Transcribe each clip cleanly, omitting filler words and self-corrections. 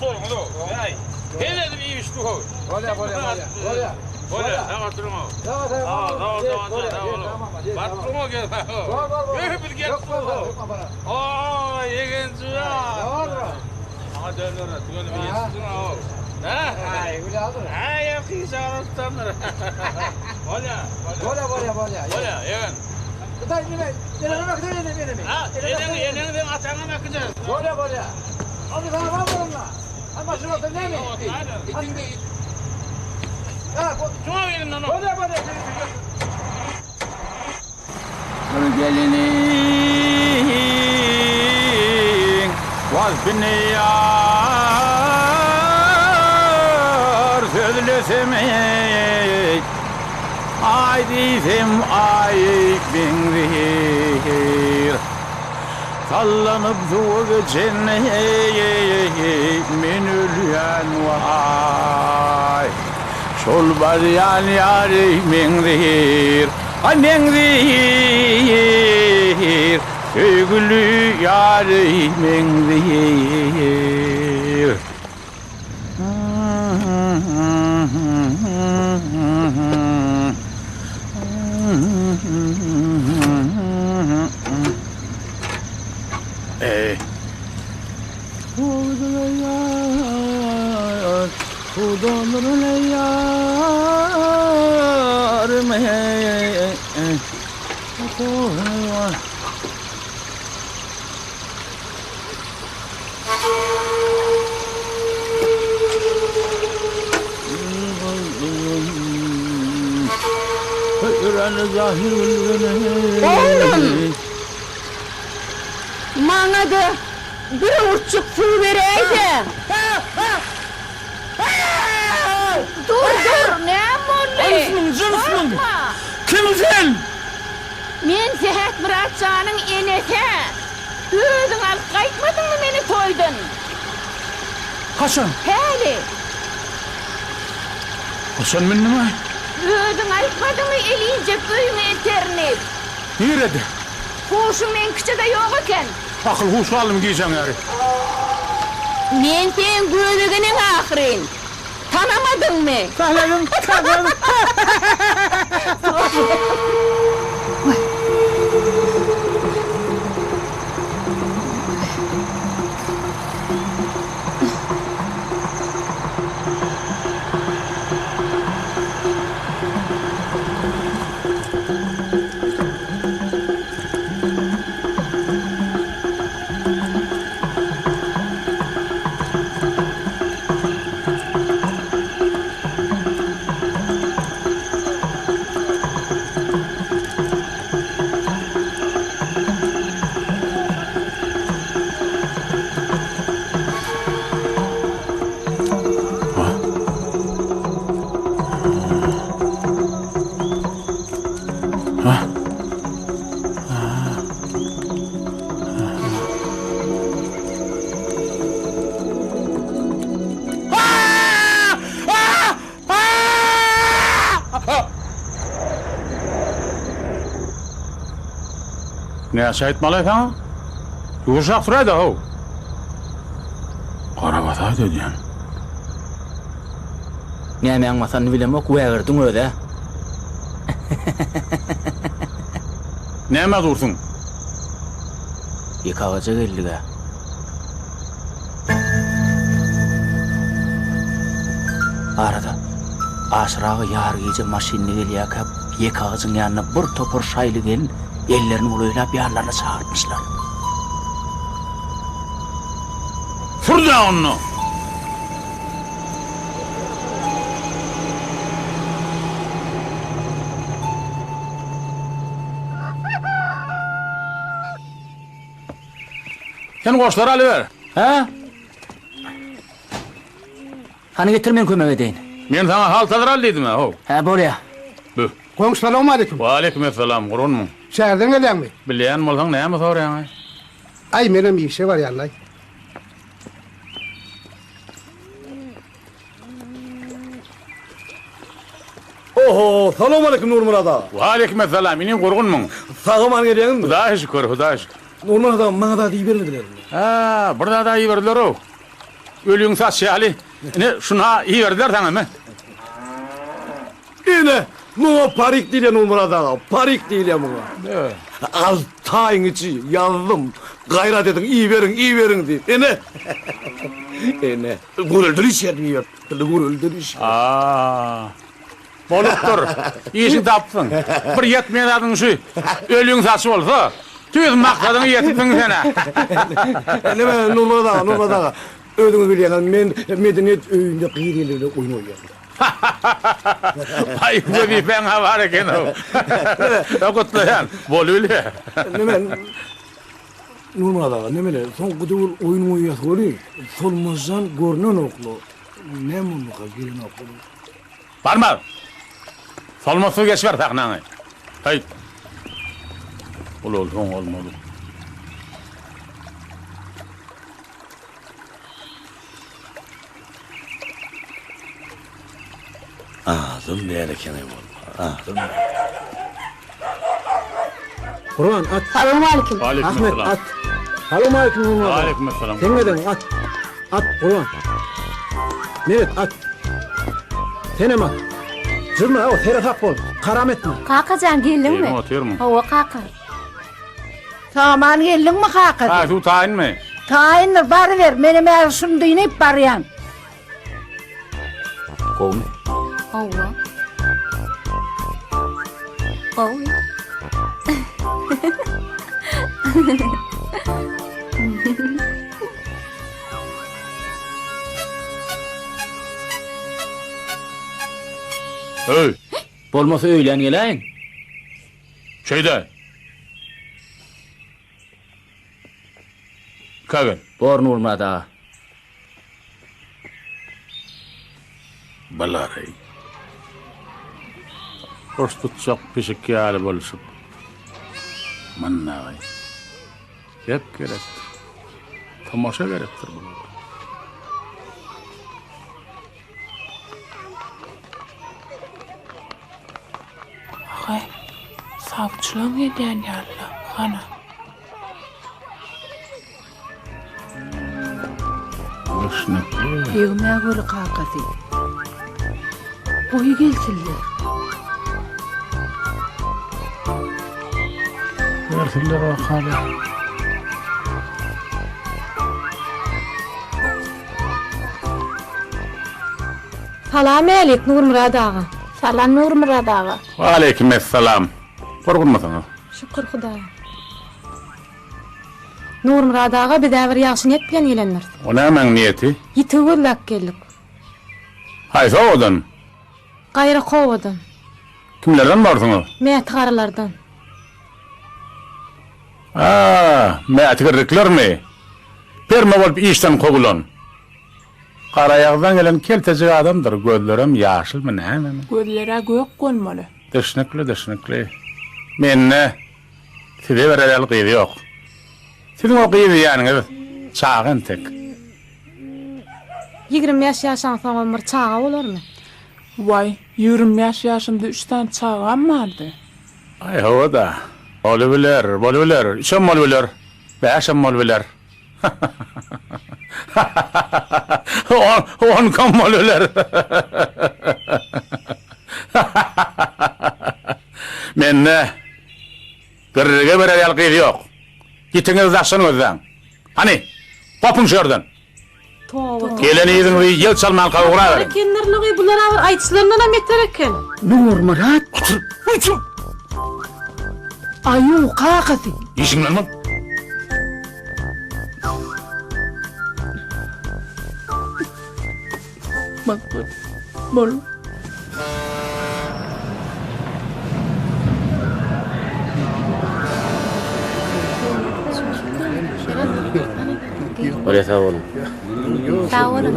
toýuňyz-ow. Äý, hezil edip iýip-içdik-ow. Bolýa, bolýa, bolýa. Bolýa. Bolýa, sag oturyň-ow. Sag ol, Sag ol, sag ol, bolýa, sag ol. tamam, ýe, Baryp tamam. duruň-ow gel. Bor, bor, bor. Öý, biz gelip Ýok, bor, duruň-ow. ýok, bor. Oý, ýegenji jan. Bor, bor. Maňa dönere, tüweleme Aha. ýetişdiň-ow. Hä? Aý, gülýärdir. Äý, ýa hyşagyny tutandyr. Bolýa, bolýa. Bolýa, bolýa, bolýa. Bolýa, ýegen. Daýy, neme, eneňe äkideli, enemi, enemi. Ha, eneňi, eneňi seň ataňam äkider. Bolýa, bolýa. Onda saňa bar bolanda. Ha, maşyn bolsa näme? Ha, Şuňa gelin onu. bolýa, bolýa. Bir geliniň waspyny ýar sözlesem eý, Aý diýsem aý meňzeýär. Sallanyp suwa geçen eý, men ölýän waý. Şol barýan ýary meňzeýär. Aý meňzeýär, söýgüli ýary meňzeýär. Eý. Oglum! Maňa-da bir owurtjyk suw beräýse! Dur, dur, näme boldy? Jynsmyň, jynsmyň! Gorkma! Kim sen? Men Sähetmyrat janyň enesi-ä! Özüň alyp gaýtmadyňmy meni toýdan? Haçan? Häli. Haçan mündüň-aý? Özüň aýtmadyňmy elinjek öýüňe elterin diýip? Nirede? Huşuň meňkiçe-de ýok eken. Akyl-huş galdymy gijäň ýary? Men seň göbegeneň ahyryn. Tanamadyňmy? Tanadym, tanadym. Näçe aýtmaly saňa? Ýumşak süräý-dä how. Garabasaý öýdýän. Nämäň basanyny bilemok, wägirdiň öz-ä. Nämä dursuň? Ýeke agaja geldik-ä. Arada, Aşyr aga ýary gije maşynda gelýärkä, ýeke agajyň ýanyna bir topar şaýly gelin ellerini bulaýlap ýanlaryna çagyrtmyşlar. Sür-dä onda! Sen goşlary alyber. Hä? Hany getir men kömek edeýin. Men saňa haltadyr al diýdim-ä, how. Hä, bolýa. Bü. Goňşy salowmaleýkim. Waleýkim essalam, gurgunmyň? Şäherden gelýäňmi? Bilýän bolsaň näme soraýaň-aý? Aý, menem işe barýan-laý. Oho, salowmaleýkim Nurmyrat aga. Waleýkim essalam, inim gurgunmyň? Sag-aman gelýäňizmi? Hudaýa şükür, Hudaýa şükür. Nurmyrat aga, maňa zat ibermedilermi? Hä, bir zad-a iberdiler-ow. Ölüň saçy ýaly. Ine, şuny-ha iberdiler saňa, me. Ine, muňa parik diýilýär Nurmyrat aga, parik diýilýär muňa. Alty aýyň içi ýazdym, gaýrat ediň, iberiň, iberiň diýip. Ine. Ine, göreldeli iş ýerdim iberipdir, göreldeli iş. A, bolupdyr. Işiňi tapypsyň. Bir ýetmeýän zadyň şu, ölüň saçy bolsa, tüýs maksadyňa ýetipsiň sen-ä. Neme, Nurmyrat aga, Nurmyrat aga, özüňiz bilýäňiz, men medeniýet öýünde gyz eli bilen oýun oýnaýan. Aý, wezipäň-ä bar eken-ow. Gutlaýan. Bolubile. Neme, Nurmyrat aga, nemele, soňky döwür oýun oýnaýas welin, Solmazjan görnenok-la. Näme bolduka, gelenok-la. Barma! Solmazsyz geçiber sahnaňy. Häý. Ulalsaň bolmady. Adam däl ekeni bolma. Adam däl. Gurban at. Salowmalikim. Ahmet at. Salowmalikim Nurmyrat. Aleyküm esselam. Sen neden at. At Gurban. Meret at. Senem at. Jürme o seresap bol. Karam etme. Kakajan geldiňmi? Geldim otyrmyň? Hawa kaka. Saman geldiňmi kakasy? Ha, suw taýynmy? Taýyndyr, baryber, menem häzir şuny dynyp barýan. Gowumy? Hawa. Gowy. Öý! Bolmasa öýlän geläýiň. Şeýdäý. Kägel. Bor Nurmyrat aga. Balary. Hoş tutjak pişik ýaly bolşup. Mynnagy. Gep gerekdir. Tomaşa gerekdir bulara. Aý, sawçylaň gelýän ýaly-la, hana. Düşnükli. Degme göri kakasy. Goý gelsinler. Gelsinler wakaly. Salam älik Nurmyrat aga. Salam Nurmyrat aga. Waleýkim essalam. Gorgunmysyňyz? Şükür Hudaýa. Nurmyrat aga bizä bir ýagşy niýet bilen gelendiris. O nämäň niýeti? Ýitigi gözläp geldik. Haýsy obadan? Gaýrak obadan. Kimlerden borsuňyz? Mäti garalardan. A, Mäti girriklermi? Perme bolup işden kowulan. Garaýagyzdan gelen keltejik adamdyr, gözlerem ýaşylmy nämemi? Gözler-ä gök bolmaly. Düşnükli, düşnükli. Mende size berer ýaly gyz ýok. Siziň o gyz diýýäniňiz çaga entek. 25 ýaşaňsoňam bir çaga bolarmy? Waý, 25 ýaşymda üç sany çagam bardy. Aý, hawa-da. Bolubiler, bolubiler. Üçem bolubiler, bäşem bolubiler. Onkam bolubiler. Mende girrige berer ýaly gyz ýok. Ýitiňizi daşdan gözläň. Hany, gopuň şu ýerden. Toba. Gelen yzyňyzy ýel çalmanka ugraberiň. Ekendirligi bular agyr aýdyşlaryndanam beter eken. Nurmyrat. Otur, otur. Aýuw, kakasy. Işiň bilen bol. Bol. Bolýa sag boluň. Sag boluň.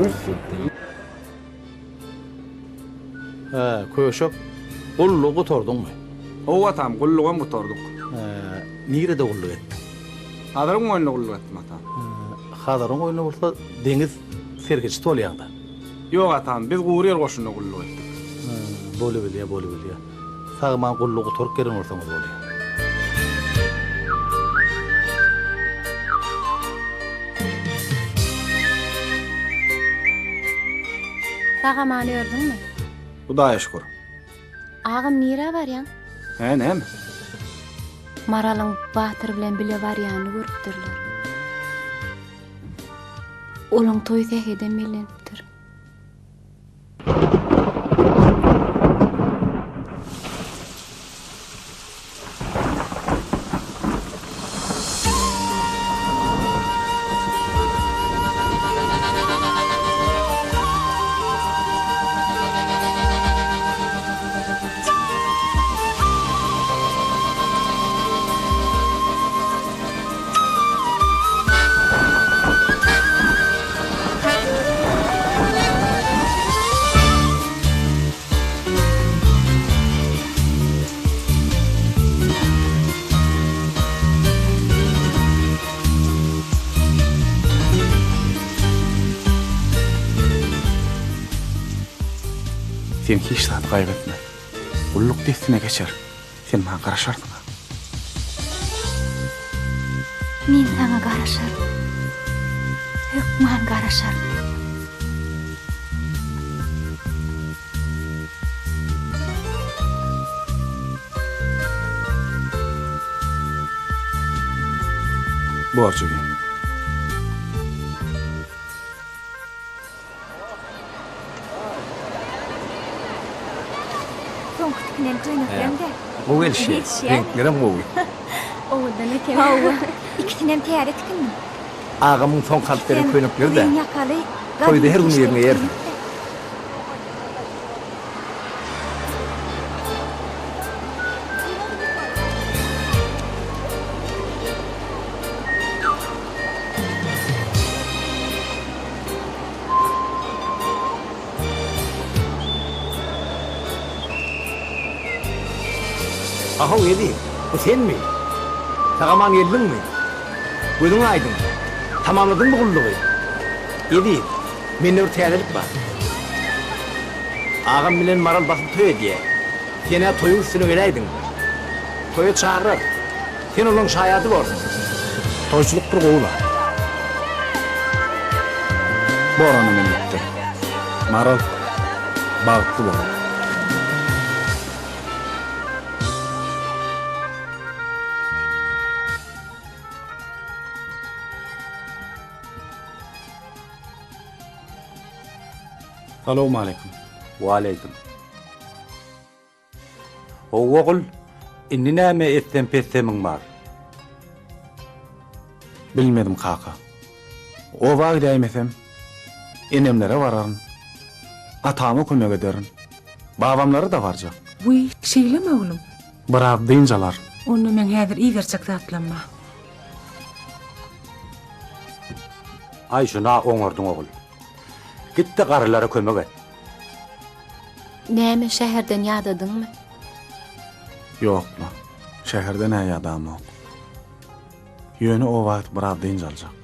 Hä, köşek, gullugy gutardyňmy? Hawa atam, gullugam gutardyk. Hä, nirede gulluk etdiň? Hazaryň goýnunda gulluk etdim atam. Hä, Hazaryň goýnunda bolsa deňiz serhetçisi bolýaň-da? Ýok atam, biz gury ýer goşunynda gulluk etdik. Hä, bolubilýä, bolubilýä. Sag-aman gullugy gutaryp gelen bolsaňyz bolýa. Sag-aman ördüňmi? Hudaýa şükür. Agam nirä barýaň? Hä, näme? Maralyň Batyr bilen bile barýanyny görüpdirler. Olaň toýy sähedem bellenipdir. Sen hiç zat gaýgy etme. Gulluk dessine geçer. Sen maňa garaşarsyň-a. Men saňa garaşaryn. Hökman garaşaryn. Bor jigim. Soňky tikinen köýnekleň-dä. Gowy gelişýär. Reňklerem gowy. Owadan eken. Hawa, ikisinem täze tikindim. Agamyň soňky alyp beren köýnekleri-dä. Uzyn ýakaly, Toýda her gün ýerine ýersiň. Ahow Eziz, bu senmi? Sag-aman geldiňmi? Gözüň aýdyň. Tamamladyňmy gullugy? Eziz, mende bir täzelik bar. Agam bilen Maral basyp toý edýär. Sen-ä toýuň üstüne geläýdiň. Toýa çagyrar. Sen olaň şaýady borsuň. Toýçulyk bir gowy zat. Bor onda men gitdim. Maral, bagtly bol. Salowmaleýkim. Waleýkim. Hawa ogul, indi näme etsem-petsemiň bar? Bilmedim kaka. Oba gidäýmesem, enemlere bararyn. Atama kömek ederin. Babamlara-da barjak. Wiý, şeýlemi oglum? Biraz dynç alaryn. Onda meň häzir iberjek zatlam bar. Aý, şun-a oňardyň ogul. Git-de garrylara kömek et. Näme, şäherden ýadadyňmy? Ýok-la, şäherden-ä ýadamok. Ýöne oba gidip biraz dynç aljak.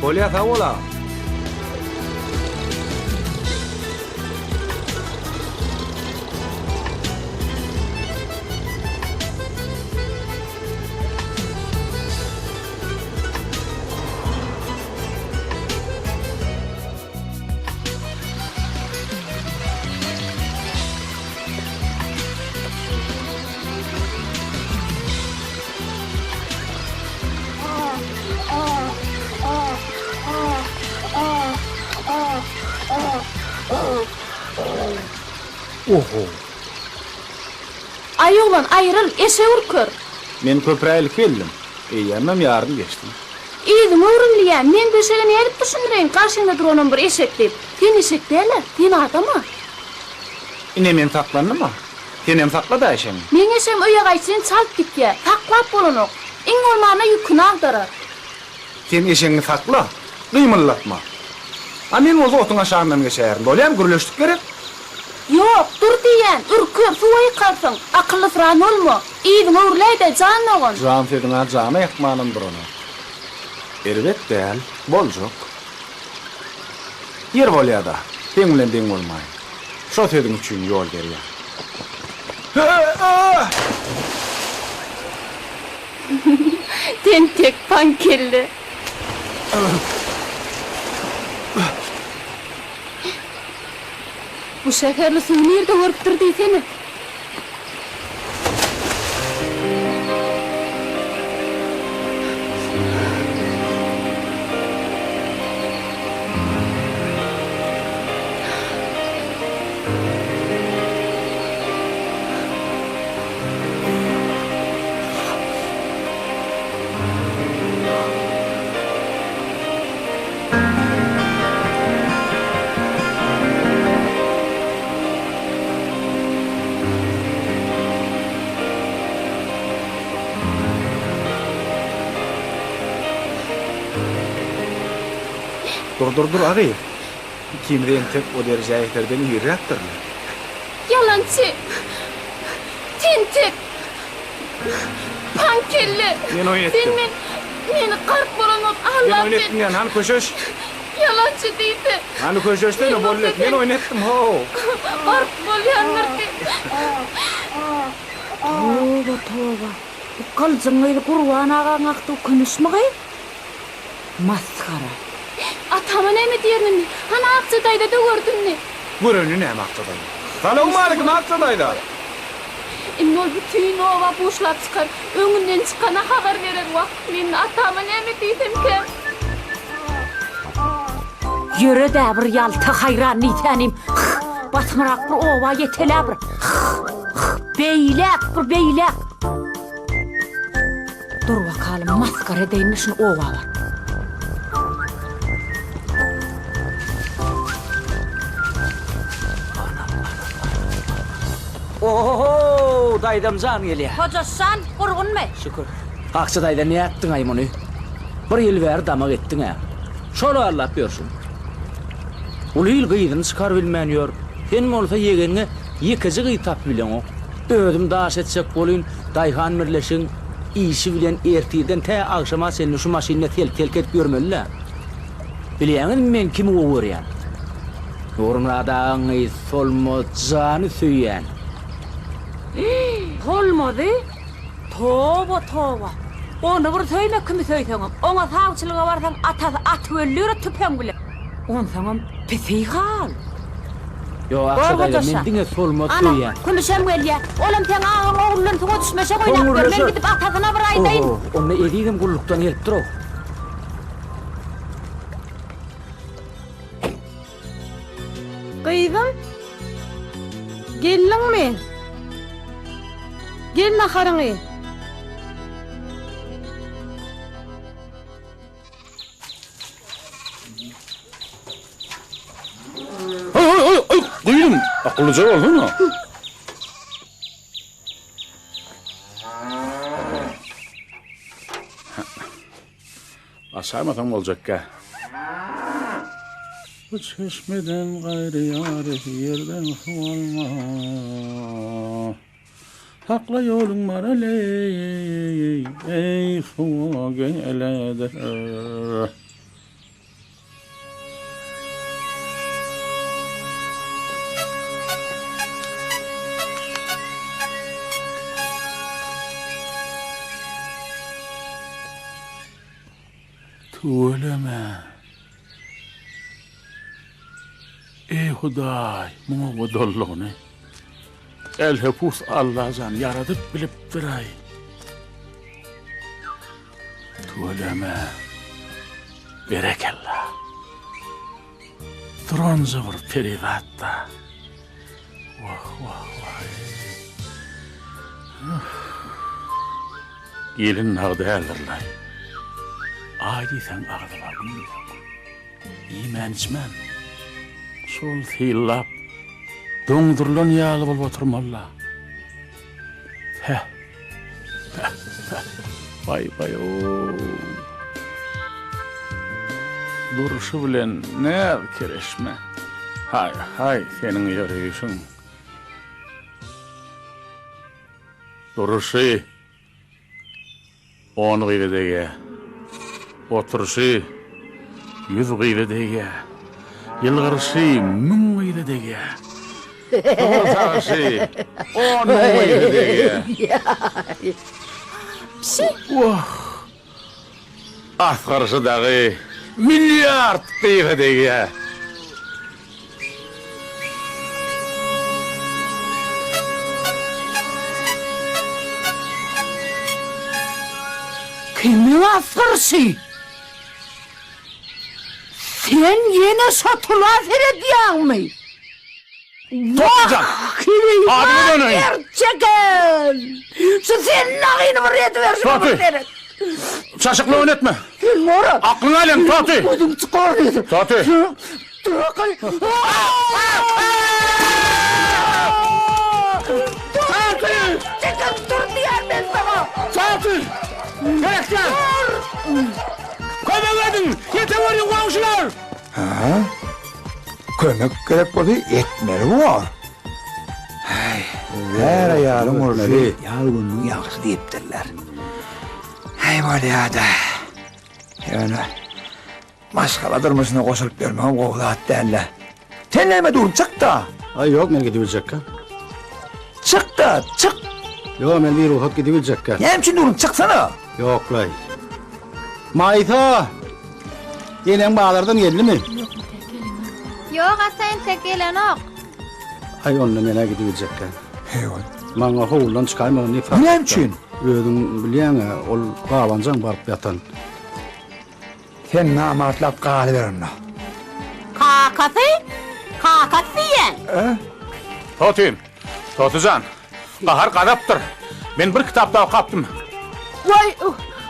Bolýa sag bol agam. Oho. Aý oglan, aýryl, eşek ürker. Men köprä ilki geldim. Eýýämem ýarym geçdim. Yzyňa öwrül diýýän. Men bu eşege nädip düşündireýin, garşyňda duranam bir eşek diýip. Sen eşek däl-ä, sen adam-a. Ine men saklandym-a. Senem sakla-da eşegiňi. Meň eşegim öýe gaýtşyn çalt gitýär. Saklap bolanok. Iň bolmanda ýüküni agdarar. Sen eşegiňi sakla, gymyldatma. A men bolsa otuň aşagyndan geçäýerin. Bolýamy, gürleşdik gerek? Ýok, dur diýýän, ürker, suwa ýykarsyň. Akyllysyran bolma. Yzyňa öwrüläý-dä, jan dogan. Jan sözüň-ä jana ýakmanam duranok. Erbet däl, boljak. Ýeri bolýa-da, seň bilen deň bolmaýyn. Şo sözüň üçin ýol berýän. Tentek paňkelle. Bu şäherli suwy nirde görüpdir diýsene. Dur dur dur agy. Ikimiz entek o derejä ýeterden irräkdirle. Ýalançy! Tentek! Paňkelle! Men oýun etdim. Sen men meni gark bolan bolup Men aldap oýun etdim diýen, hany köşeş. Ýalançy diýse. Hany köşeşsene, boldy. Men oýun etdim, how. Gark bolýandyr diý. Toba, toba. Bu Gylyjyň gyzy Gurban agaň agtygy Kümüşmi gyz? Masgara. Atama näme diýerin indi? Hany Akja daýza-da gördi indi. Göreni näme Akja daýza? Salowmalikim Akja daýza! Indi ol bütin oba buşlap çykar. Öňünden çykana habar berer. Wah, men atama näme diýsemkäm? Ýöre-dä bir ýalta haýran diýsänim, hyh, basymrak bir oba ýetel-ä bir, hyh, hyh, beýläk bir beýläk. Dur bakalym, masgara edeýin-de şuny oba baryp. Ohoho, daýzam jan gelýär. Hojaşjan, gurgunmy? Şükür. Akja daýza nätdiň-aý muny? Bir ýyl bäri damak etdiň-ä. Şol allap ýörşüň. Uly il gyzyny çykarybilmän ýör. Sen bolsa ýegeniňe ýekeje gyz tapybileňok. Özüm daş etjek bolyn, daýhan birleşigiň işi bilen ertirden tä agşama çenli şu maşynda selk-selk edip ýörmeli-dä. Bilýäňizmi men kimi gowy görýän? Nurmyrat agaň gyzy Solmaz jany söýýän. Solmazy? Toba, toba. Ony bir söýme kimi söýseňem. Oňa sawçylyga barsaň atasy atyp öldürer tüpeň bilen. Onsoňam pisi hal. Ýok Akja daýza men diňe Solmazy Ana, söýýän. Kümüşem gelýä. Olam seň agaň ogly bilen suwa düşmeşek oýnap ýör. Men gidip atasyna bir aýdaýyn. Oho, onda Ezizem gullukdan gelipdir-ow. Gyzym, geldiňmi? Gel naharyňy. Aý, aý, aý, aý, gyzym, akyllyja bolsana. Açaýmasaň boljakka. Bu çeşmeden gaýry ýary ýerden suw alma. Hakla ýoluň bar-aleý, eý, suwa geledir. Tüweleme. Eý Hudaý, muňa godallygyny Elhepus Allajan ýaradyp bilipdir-aý. Tüweleme. Berekella. Duranja bir perizat-da. Wah, wah, wah. Gelin nag däldir-laý. Aý diýseň agzy bar, gün diýseň gün. Iýmän-içmän, şol syllap, doňdurylan ýaly bolup oturmaly-la. Päh! Päh! Päh! Baý-baý-ow! Durşy bilen näz-kereşme. Haý-haý, seniň ýöreýşiň. Durşy on gyza degýär. Oturyşy ýüz gyza degýär. Ýylgyryşy müň gyza degýär. Sygyr sagyşy on müň gyza degýär. Wah! Asgyryşy dagy milliard gyza degýär. Kimiň asgyryşy? Sen ýene şo tula seredýäňmi? Tokjan! Wah, Adyňa döneýin! Gerçegen! Şu seniň agyny bir ediberşime Toty! bir seret! Çaşyklygyny etme! Sen Murat! Aklyňa aýlan, Toty! Gözüň çykar diýdim. Toty! Toty! Toty! Çekil dur diýýän men saňa! Toty! Gerekdäl! Kömek ediň! Ýeteweriň goňşular! Hä? Kömek gerek bolsa etmeli bor. Häý, är aýalyň urşy ýaz gününiň ýagşy diýipdirler. Häý bolýa-da. Ýöne maşgala durmuşyna goşulyp ýörmegem gowy zat däl-le. Sen näme dur, çyk-da! Aý, ýok, men gidibiljekkä. Çyk-da, çyk! Ýok, men birugsat gidibiljekkä. Näme üçin durun, çyksana! Ýok-laý. Maýsa! Eneň bazardan geldimi? Ýok, ata entek gelenok. Aý, onda men-ä gidibiljekkä. Heý-oý. Maňa howludan çykaýmagyny nefrat Näme üçin? Özüň bilýäň-ä, ol gabanjaň baryp ýatan. Sen namartlap galyber onda. Kakasy? Kakasy diýýän. Toty, Toty jan, gahar gazapdyr. Men bir kitapda okapdym. Waý,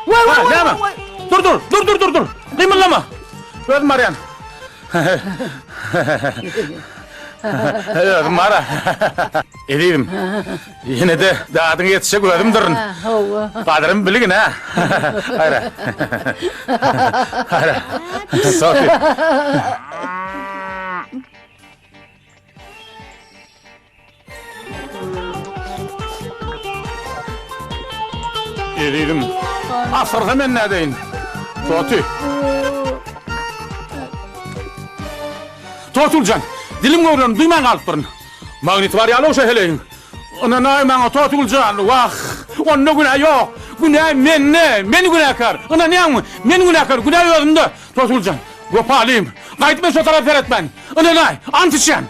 waý, Ha, waý, näme? waý. Dur, dur, dur, dur, dur, dur. Gymyldama. Özüm barýan. Özüm bara. Ezizim. Ýene-de dadyň ýetişjek özümdirin. Hawa. Gadyrymy bilgin, hä? Gaýra. Gaýra. Sofi. Ezizim, asyrsa men nädeýin? Toty. Totuljan, dilim göwrem duýman galypdyryn. Magnit bar ýaly şo heleýiň. Ynanaý maňa Totuguljan, wah, onda günä ýok. Günä mende, men günäkär. Ynanýaňmy? Men günäkär, günä özümde. Totuguljan, wepalym. Gaýdyp men şo tarapa seretmen. Ynanaý, ant içýän.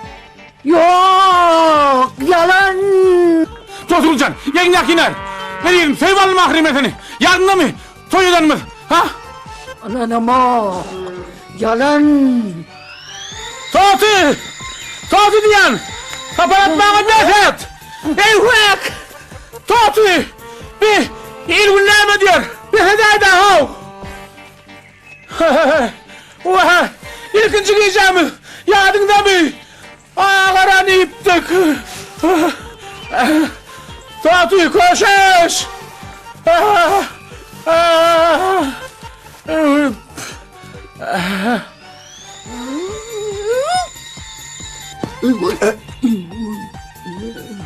Ýok, ýalan. Totuguljan, ýeňňäki iner. Ezizim, söýüp aldym ahyry men seni. Ýadyňdamy? Toý edenimiz, ha? Ynanamok. Ýalan. Toty! Toty diýýän! Sapar atmaňy bes et! Eýwek! Toty! Bi il-gün näme diýer? Bes edäý-dä, how! Wah, ilkinji gijämiz ýadyňdamy? Agaran iýipdik. Toty, köşeş!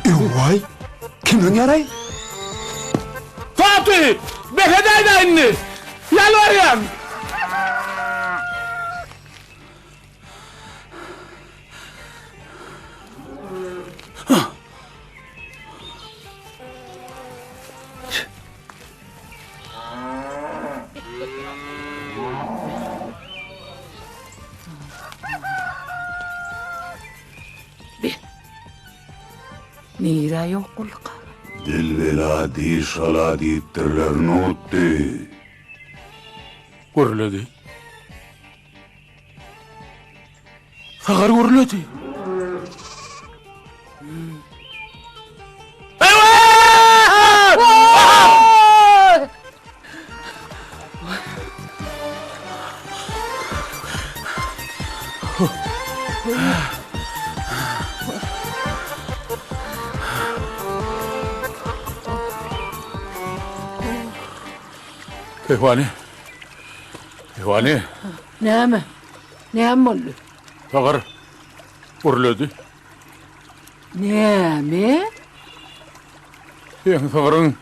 Ewaý, kim ýaraý? Toty, bes edäý-dä indi! Ýalbarýan! Nirä ýok bolduka? Dil bela, diş gala diýipdirler, Nutdy. Gürledi. Sagar gürledi. Keýwany. Keýwany. Näme? Näme boldy? Sagar gürledi. Näme? Seň sygryň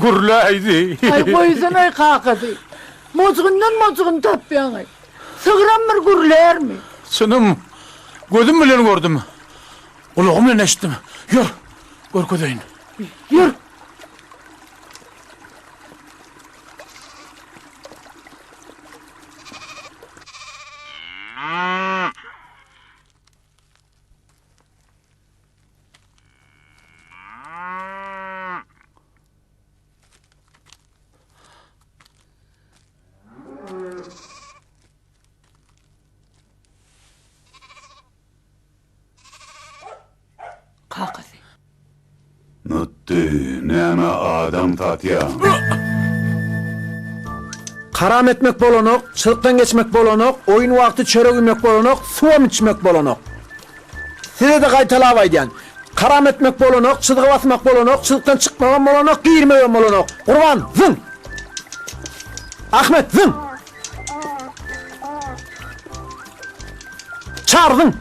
gürläýdi. Aý goýsanaý kakasy. Mojugyndan mojugyny tapýaňaý. Sygram bir gürlärmi? Çynym, gözüm bilen gördüm. Gulagym bilen eşitdim. Ýör, görkezeýin. Ýör. Kakasy. Nutdy, näme adam satýaň? Karam etmek bolanok, çyzykdan geçmek bolanok, oýun wagty çörek iýmek bolanok, suwam içmek bolanok. Size-de gaýtalap aýdýan. Karam etmek bolanok, çyzgy basmak bolanok, çyzykdan çykmagam bolanok, girmegem bolanok. Gurban, zyň! Ahmet, zyň! Çary, zyň!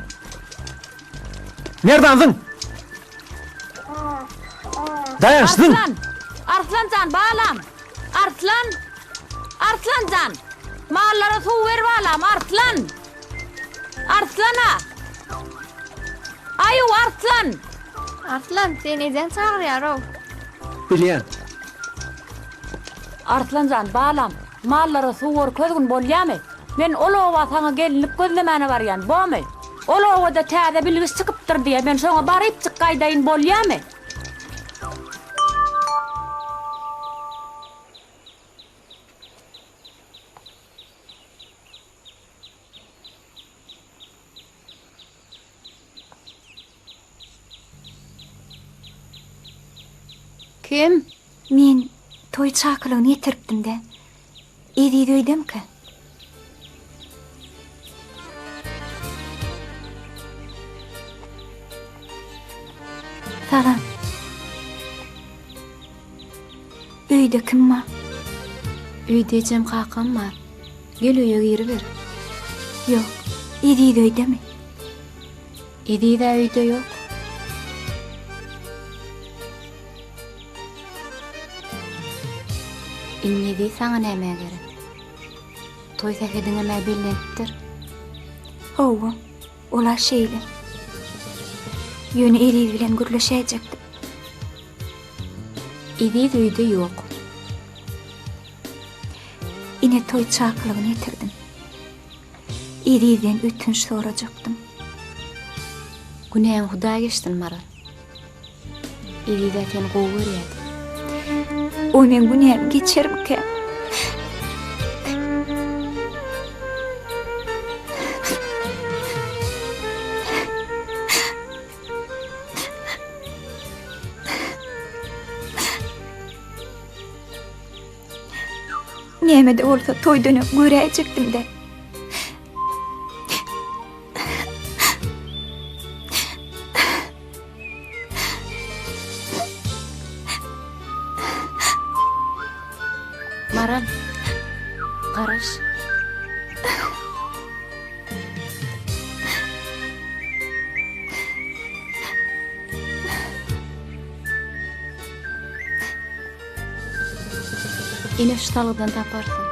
Merdan, zyň! Daýanç, zyň! Arslan! Arslan jan, balam! Arslan! Arslan jan! Mallara suw ber balam, Arslan! Arslan-a! Aýuw, Arslan! Arslan, seni ejeň çagyrýar-ow. Bilýän. Arslan jan, balam, mallara suw görkezgin, bolýamy? Men ol oba saňa gelinlik gözlemäne barýan, bomy? Ol obada täze bilgiç çykypdyr diýýä, men şoňa barypjyk gaýdaýyn, bolýamy? Kim? Men toý çakylygyny getiripdim-de. Eziz öýdemkä? Salam. Öýde kim bar? Öýde ejem kakam bar. Gel öýe giriber. Ýok. Eziz öýdemi? Eziz-ä öýde ýok. Indi Eziz saňa nämä gerek? Toý sähediňem-ä bellenipdir. Hawa, ol-a şeýle. Ýöne Eziz bilen gürleşäýjekdim. Eziz öýde ýok. Ine toý çakylygyny getirdim. Ezizden ötünç sorajakdym. Günäňi Hudaý geçsin, Maral. Eziz-ä seni gowy görýärdi. O meň günämi geçermikä? Näme-de bolsa toýdan öň göräýjekdim-dä. Maral, garaş. Ine şu salgydan taparsyň.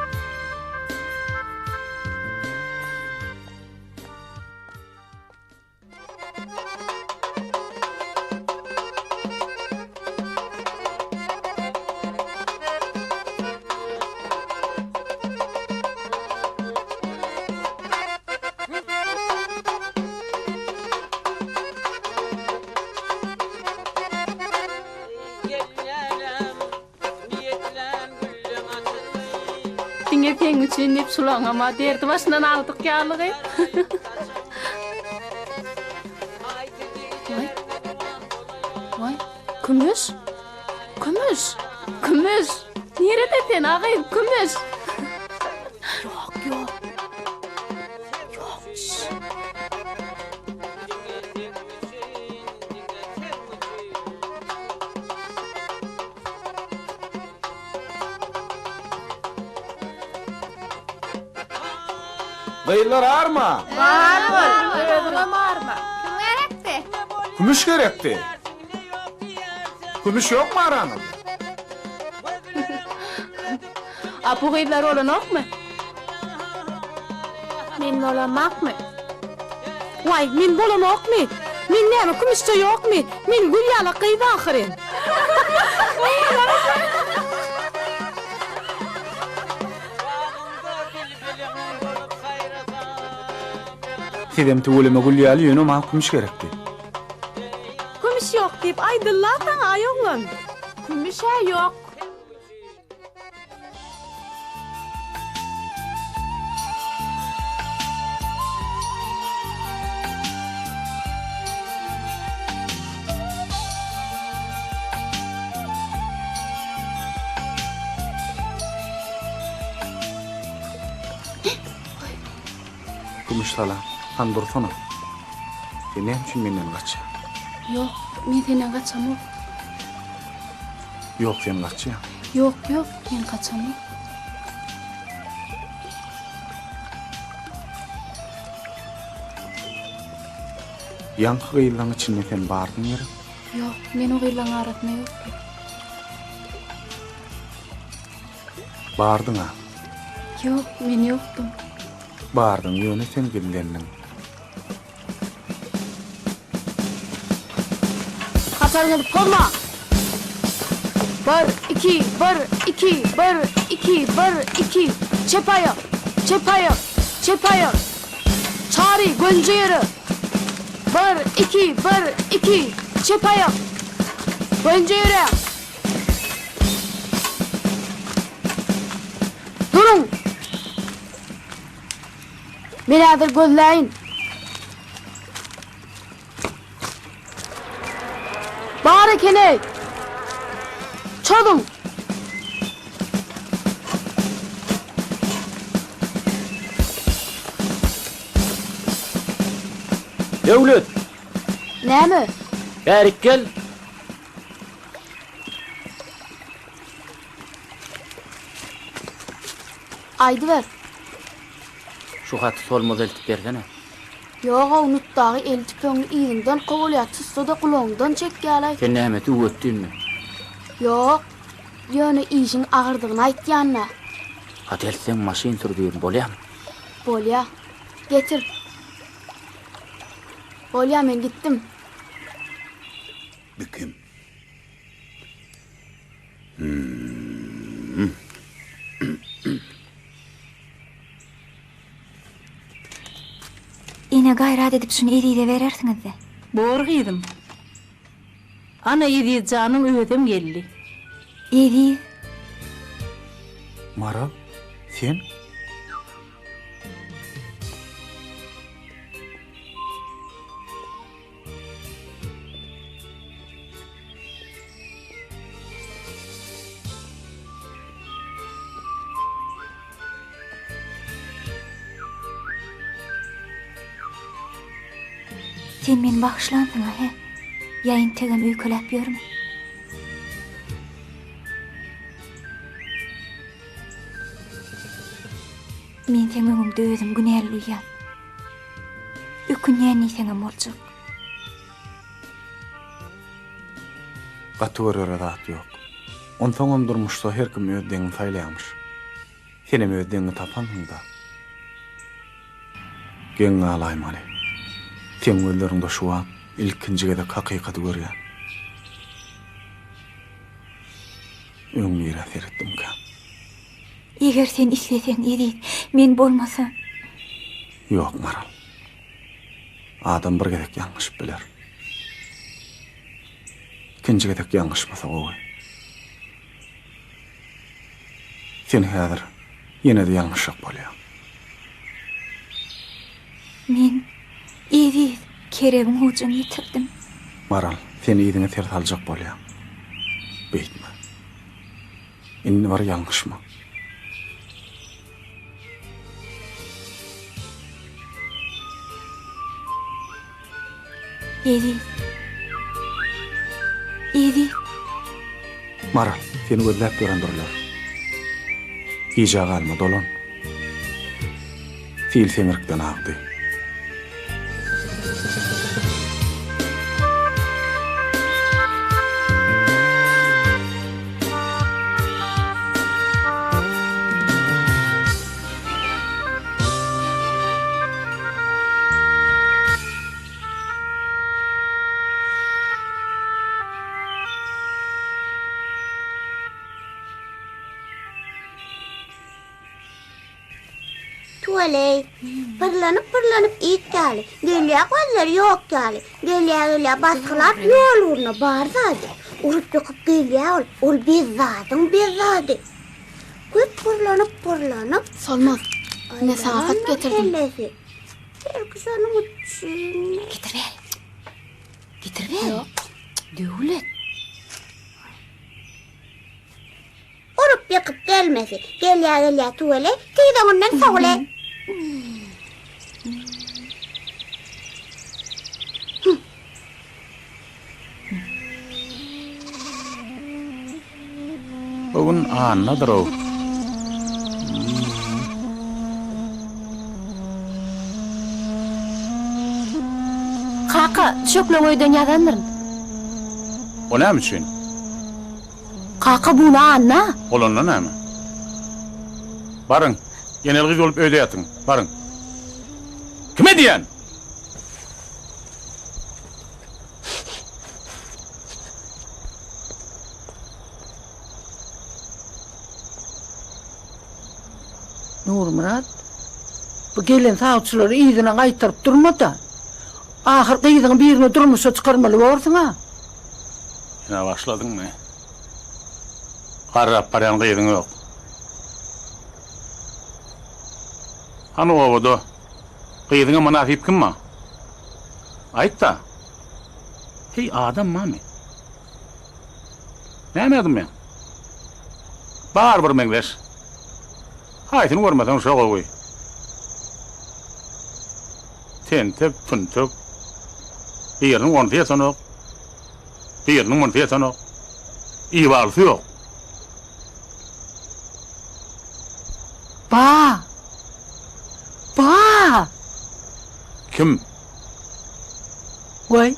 Diňe seň üçin diýip şulaňam-a derdi başyndan agdyk ýalygy. Waý. Waý, Kümüş? Kümüş! Kümüş! Nirede sen, a gyz, Kümüş? Ýok, ýok. Ýok, şş. Gyzlar arma! Bar bol, özüňem arma. Kim gerekdi? Kümüş gerekdi. Kümüş ýokmy araňyzda? A bu gyzlar bolanokmy? Men bolamakmy? Waý, men bolamokmy? Men näme kümüşje ýokmy? Men gül ýala gyz ahyryn. Sizem tüweleme gül ýaly ýöne maňa kümüş gerekdi. Kümüş ýok diýip aýdylla saňa aý oglan. Kümüş-ä ýok. Kümüş salam. Han dursana. Sen näme üçin menden gaçýaň? Ýok, men senden gaçamok. Ýok, sen gaçýaň. Ýok, ýok, men gaçamok. Ýaňky gyzlaň içinde sen bardyň gerek? Ýok, men o gyzlaň arasynda ýokdum. Bardyň-a? Ýok, men ýokdum. Bardyň, ýöne sen gizlendiň. Hataryňyzy pozmaň! Bir, iki, bir, iki, bir, iki, bir, iki. Çep aýak, çep aýak, çep aýak. Çary, gönje ýöre. Bir, iki, bir, iki. Çep aýak. Gönje ýöräň. Duruň! Men häzir gözläýin. Bar eken-eý! Çozuň! Döwlet! Näme? Bärik gel! Aýdyber. Şu haty Solmaza eltip bersene. Ýog-ow, Nutdagy eli tüpeňli yzyňdan kowalýar, tutsa-da gulagyňdan çekýär-aý. Sen näme, tüwetdinmi? Ýok. Ýöne işiň agyrdygyny aýtýan-da. Haty eltseň maşyn sürdürin, bolýamy? Bolýa. Getir. Bolýa, men gitdim. Bi kim? Hüm. Ene gaýrat edip şuny Ezize berersiňizde. Bor gyzym. Ana Eziz janyň özem geldi. Eziz. Maral, sen? Sen meni bagyşlansyň-a, hä? Ýa entegem öýkeläp ýörmüň? Men seň öňüňde özüm günäli duýýan. Ökünýän diýseňem boljak. Gaty görere zat ýok. Onsoňam durmuşda her kim öz deňini saýlaýarmyş. Senem öz deňiňi tapansyň-da. Geň galaýmaly. Seň gözleriňde şu wagt ilkinji gezek hakykaty görýän. Öň nirä seretdimkäm? Eger sen isleseň, Eziz, men bolmasa. Ýok, Maral. Adam bir gezek ýalňyşyp biler. Ikinji gezek ýalňyşmasa gowy. Sen häzir ýene-de ýalňyşjak bolýaň. Men, Eziz, kerebiň ujuny ýitirdim. Maral, sen yzyňa ser saljak bolýaň. Beýtme. Indi bir ýalňyşma. Eziz. Eziz. Maral, seni gözläp ýörendirler. Gijä galma, dolan. Sil seňrikden agdy. Tüweleý. Pyrlanyp-pyrlanyp it ýaly, Gelýä gözleri ýok ýaly. Gelýä-gelýä basgylap ýol ugruna bar zady. Urup-ýykyp gelýä ol, ol bezzadyň bezzady. Köp pyrlanyp-pyrlanyp. Solmaz, ine saňa hat getirdim. Kellesi. Belki şonuň üçin. Getir beri. Getir beri. Ýok. Döwlet. Urup ýykyp gelmesi. Gelýä gelýä tüweleý, tiz öňünden sowuleý. Bu gün annadyr-ow. Kaka, düşekleň öýden ýazandyryn. O näme üçin? Kaka bu Anna. Bolanda näme? Baryň, eneli gyz bolup öýde ýatyň. Baryň. Kime diýýän? Nurmyrat, bu gelen sawçylary yzyna gaýtaryp durma-da. Ahyr gyzyňy birine durmuşa çykarmaly borsuň-a. Ýene başladyňmy? Garrap barýan gyzyň ýok. Hany obada gyzyňa mynasyp kim bar? Aýt-da. Heý, adam barmy? Näme dymýaň? Bar bir meňzeş. Haýsyny görmeseň şo gowy. Tentek, tüntek. Biriniň onsy ýetenok. Biriniň munsy ýetenok. Ibalysy ýok. Ba! Ba! Kim? Waý.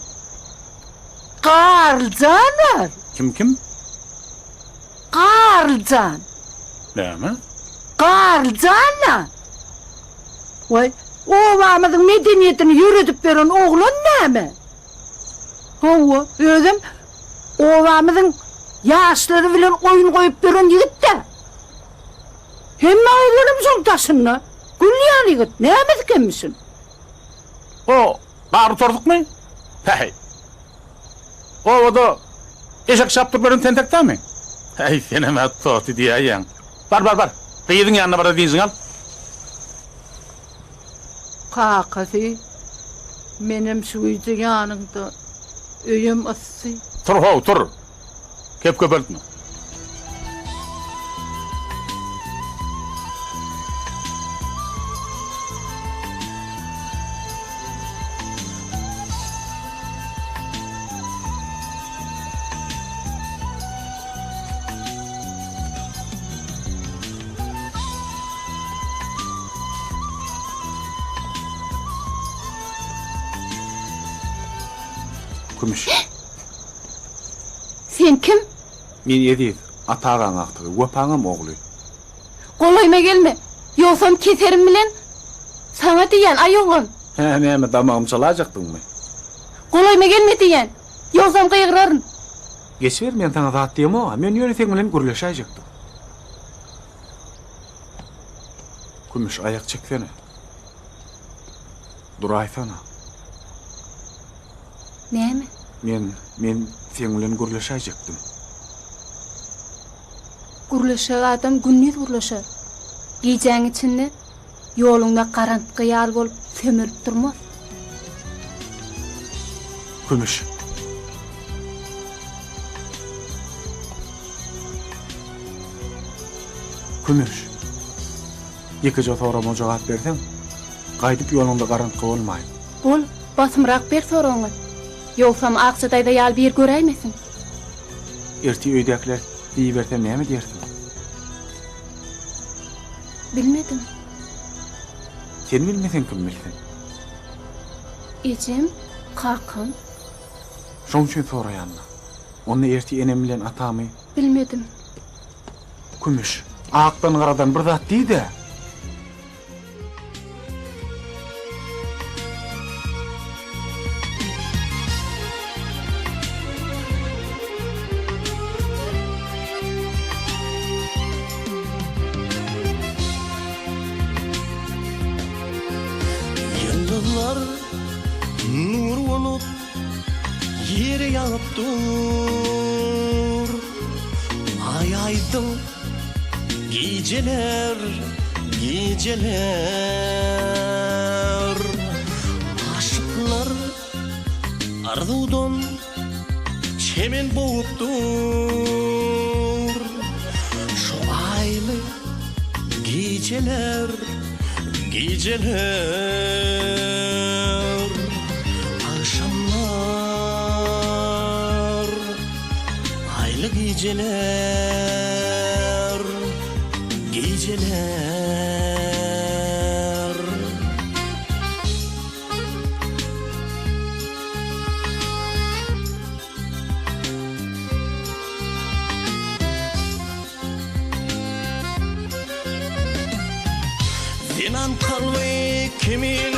Garlyjan bar. Kim kim? Garlyjan. Näme? Garlyjan-da. Waý, obamyzyň medeniýetini ýöredip beren oglan näme? Hawa, özem obamyzyň ýaşlary bilen oýun goýup ýören ýigit-dä. Hemme gyzlaram şoň daşynda. Gül ýaly ýigit, nämesi kemmişin? O garry torsukmy? Päheý. Obada eşek çapdyryp ýören tentek dämi? Häý, senem-ä toty diýäýýäň. Bar, bar, bar. Gyzyň ýanyna bar-da dynjyňy al. Kakasy, menem şu gije ýanyňda, öýem yssy. Tur how, tur. Kep köpeltme. Kümüş. Sen kim? Men Eziz, Ata agaň agtygy, Wepaňam ogly. Golaýyma gelme, ýogsam keserim bilen Saňa diýýän, aý oglan! Hä, näme, damagymy çalaýjakdyňmy? Golaýyma gelme diýýän, ýogsam gygyraryn. Geçiber, men saňa zat diýemog-a, men ýöne seň bilen gürleşäýjekdim. Kümüş, aýak çeksene. Duraýsana. Näme? Men, men seň bilen gürleşäýjekdim. Gürleşjek adam gündiz gürleşer. Gijäň içinde ýoluňda garantgy ýaly bolup sömelip durmaz. Kümüş. Kümüş. Ýekeje soragma jogap berseň, gaýdyp ýoluňda garantgy bolmaýyn. Bol, basymrak ber soragyňy. Ýogsam Akja daýza ýaly bir göräýmesin. Ertir öýdäkiler diýibersem näme diýersiň? Bilmedim. Sen bilmeseň kim bilsin? Ejem, kakam. Şoň üçin soraýan-da. Onda ertir enem bilen atamy. Bilmedim. Kümüş, akdan-garadan bir zat diý-dä! Ýyldyzlar nur bolup ýere ýagyp dur. Aý aýdyň gijeler, gijeler. Aşyklar arzuwdan çemen bogup dur. Şu aýly gijeler, gijeler. Agşamlar, aýly gijeler, gijeler. Zenan kalby kimin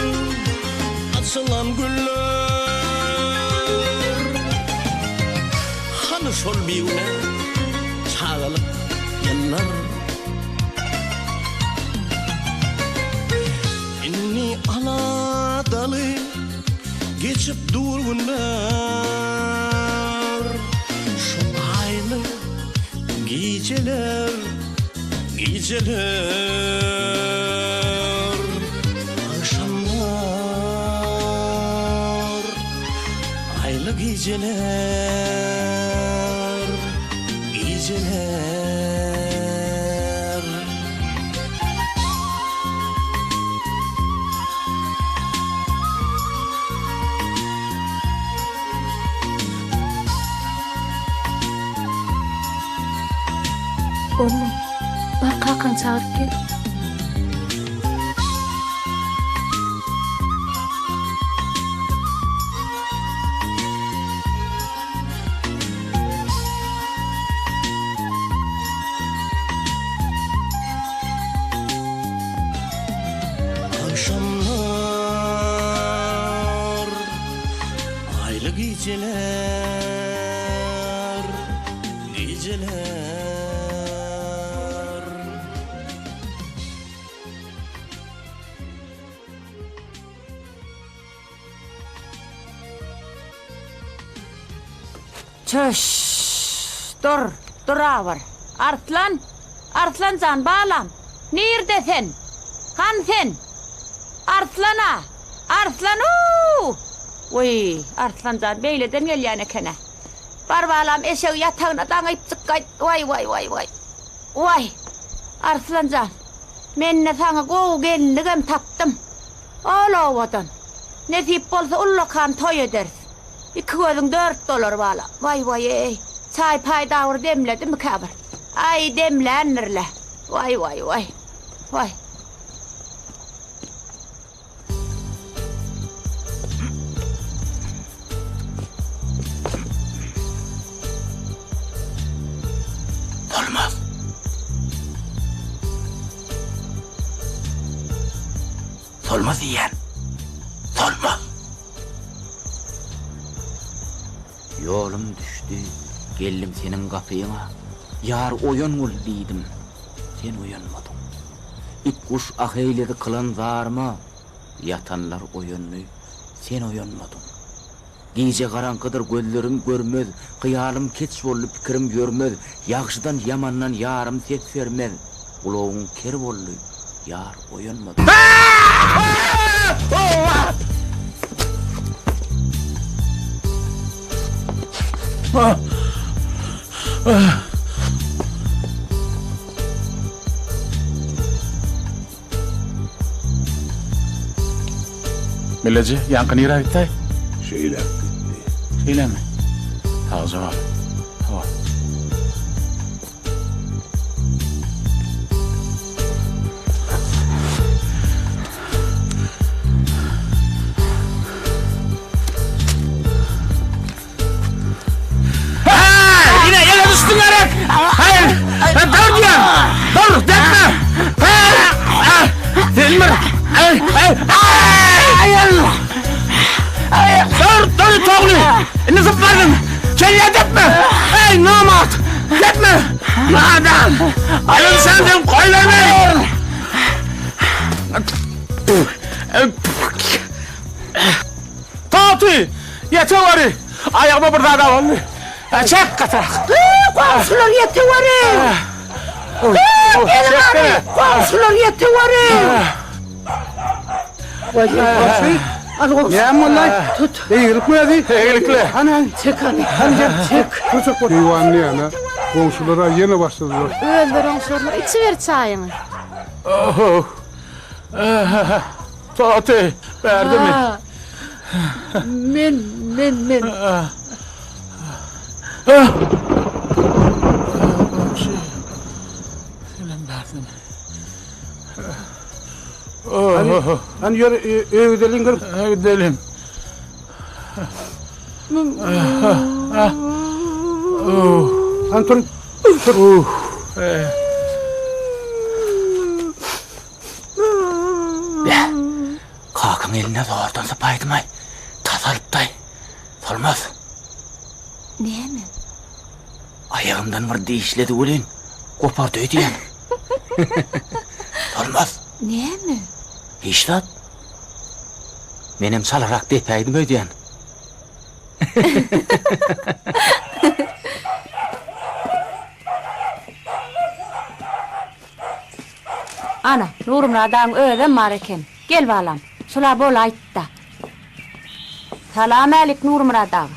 açylan güller Hany şol bigünä çagalyk ýyllar Indi aladaly geçip dur günler, Şu aýly gijeler, gijeler. Agşamlar, aýly gijeler, gijeler. Oglum, bar kakaňy çagyryp gel. Agşamlar, aýly gijeler, gijeler. Çöş! Dur, durawer. Arslan! Arslan jan, balam! Nirde sen? Hany sen? Arslan-a! Arslan-uw! Wiý, Arslan jan beýleden gelýän eken-ä. Bar balam, eşegi ýatagyna daňypjyk gaýt. Waý, waý, waý, waý. Waý! Arslan jan, men-de saňa gowy gelinligem tapdym. Ol owadan. Nesip bolsa ullakan toý ederis. Iki gözüň dört bolar balam. Waý waý-eý. Çaý-paý dagyr demledimikä bir? Aý, demländir-le. Waý waý waý. Waý. Bolmaz. Solmaz diýýän. Solmaz. Ýolum düşdi, geldim seniň gapyňa. Ýar oýan bol diýdim, sen oýanmadyň. It-guş ah eýledi kylan zaryma, Ýatanlar oýandy, sen oýanmadyň. Gije garaňkydyr gözlerim görmez, Hyýalym keç boldy pikirim ýörmez, Ýagşydan ýamandan ýarym ses bermez, Gulagyň ker boldy, ýar oýanmady. Milleji, ýaňky nirä gitdi-aý? Şeýläk gitdi. Şeýlämi? Sagja bol. Hawa. Ine, ele düşdüň gerek. Hayır, dur diýen. Dur, depme. Sen bir. Ay, ay, ay. Dur, dur togly. Indi zıpladın. Kelle depme. Ey namart. Depme. Nadan. Alın senden koy verme. Ýeteweri! Aýagyma bir zat abandy. Çek gatyrak. Goňşular ýeteweri! Geliň hany! Goňşular ýeteweri! Goňşy, al goňşy. Näme boldy? Tut. Eýgilikmi özi? Eýgilikli. Hany, hany. Çek hany. Hany gel. Çek. Turjak bol. Eýwan diýýän-ä. Goňşular-a ýene başladylar. Özleri oňşarlar. Içiber çaýyňy. Oh. Toty, bärdemi? Men, men, men. Goňşy, senem bärdemi? Hany, hany ýör, öýe gideliň gör. Gidelim. Hany tur, tur. Beh, kakaň eline zordan sypaýdym-aý. Tas alypdy-aý. Solmaz. Näme? Aýagymdan bir dişledi welin, gopardy öýdýän. Solmaz. Näme? Hiç zat. Menem çalarak depäýdim öýdýän. Ana, Nurmyrat agaň özem bar eken. Gel balam, şul-a bolaýtda. Salam-älik Nurmyrat aga.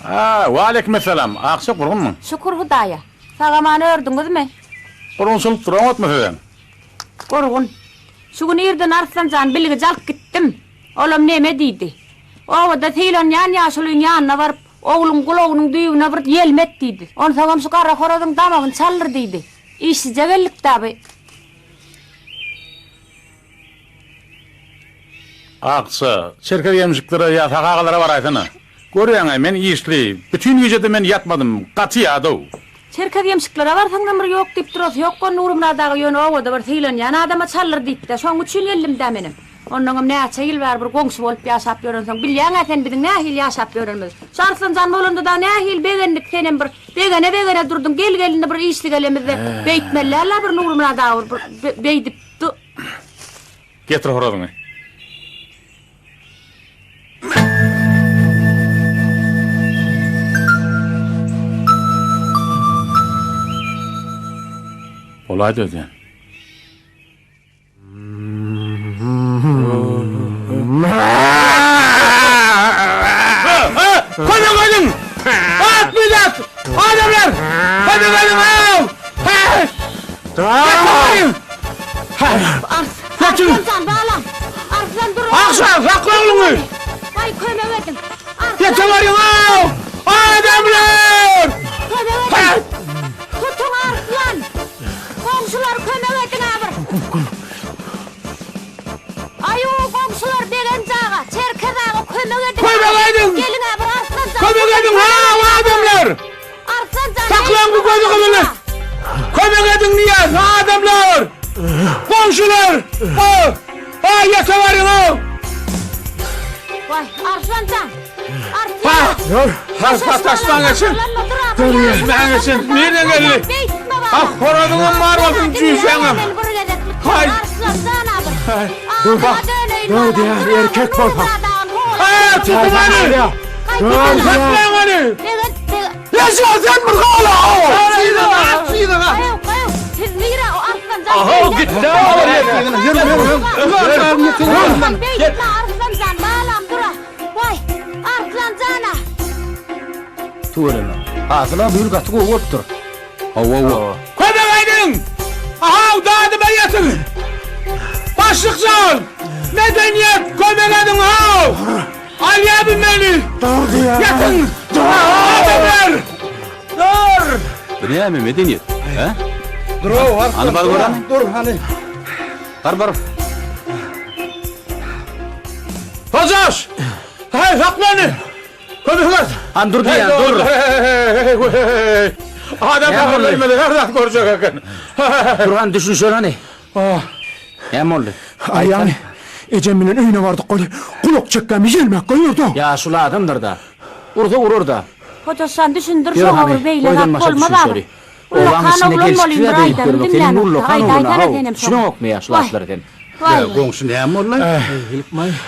A, waleýkimessalam. Akja gurgunmyň? Şükür Hudaýa. Sag-aman ördüňizmi? Gurgunçylyk duranokmy sizem? Gurgun. Şu gün irden Arslan jan bilgiç alyp gitdim. Olam neme diýdi. Obada sylanýan ýaşulyň ýanyna baryp, ogluň gulagynyň düýbüne bir ýelmet diýdi. Onsoňam şu gara horazyň damagyny çaldyr diýdi. Işsizje geldik-dä bi. Akja, çerkez ýemşiklere ýa Sahy agalara baraýsana. Görýäň-ä, men işli. Bütin gije-de men ýatmadym. Gaty ýadaw. Çerkez ýemşiklere barsaňam bir ýok diýip durasy ýok-a Nurmyrat aga ýöne obada bir sylanýan adama çaldyr diýip-dä. Şoň üçin geldim-dä menem. Onnoňam näçe ýyl bäri bir goňşy bolup ýaşap ýörensoň, bilýäň-ä sen biziň nähili ýaşap ýörenimizi. Şu Arslan jan bolanda dagy nähili begendik, senem bir begene-begene durduň, gel-gelinde bir işli gelemizde beýtmeli däl-ä bir Nurmyrat aga bir beýdip du. Getir horazyňy. Bolaýdy öýdýän. Kömek ediň! At millet! Adamlar! Kömek ediň! Arslan jan balam! Arslan dur! Akşam sakla ogluňy! Waý kömek ediň! Ýete baryň Adamlar! Kömek ediň! Tutuň Arslan! Goňşular kömek ediň-ä bir! Aýu, goňşular Begenç aga, Çerkez aga kömek ediň! Kömek ediň! Geliň-ä bir Arslan jan! Kömek ediň, ha-aw, adamlar! Arslan jan! Saklaň bu gözi gyzyly! Kömek ediň diýýän, adamlar! Goňşular! Ha! Ha, ýeke baryň-ow! Waý, Arslan jan! Arslan! Dur! Ha, taşlaň geçin! Dur, geçin! Nirden geldi? Ah, horazyňam bar bolsun, jüýjeňem! Haý! Dur, dur diýýän, erkek bolsaň! Ha, tutuň ony! Saklaň ony! Ýaşa, sen bir gala! Aho, gitdi! Ýör, ýör, ýör. Beýtme Arslan jan, balam dur-a. Waý, Arslan jana! Tüweleme. Hasyl-a bu ýyl gaty gowy bolupdyr. Hawa, hawa. Kömek ediň! Ahaw, dadyma ýetiň! Başlyk jan! Medeniýet, kömek ediň, haw! Alýa bu meni! Dur diýýän! Ýetiň! Adamlar! Dur! Bu näme medeniýet? Hä? Dur-ow, Arslan. Hany bar göreli. Dur, hany. Bar bar. Hojaş! Hey, sakla ony! Kömek et! Han dur diýýän, dur. Adam Näme boldy? bilmedi, her zat görjek eken. Dur han düşünşeli hany. Näme boldy? Aýany, ejem bilen öýüne bardyk weli, gulak çekgämi ýelmäk goýurdy. Ýaşuly adamdyr-da. Ursa urar-da. Hojaş jan düşündir Ýör şoňa hany, bir beýle boýdan zat başa bolmaz düşünşeli. agyr. Obaň Ullakan içinde oglan gelşiksiz bolýyn bir-ä beýdip aýdanyny görmek. Seniň diňlänokda ullakan oglan-a, aýdaýsana haw. senem şoňa. Düşüneňokmy ýa şu Waý. zatlary sen? Waý. Goňşy näme boldy?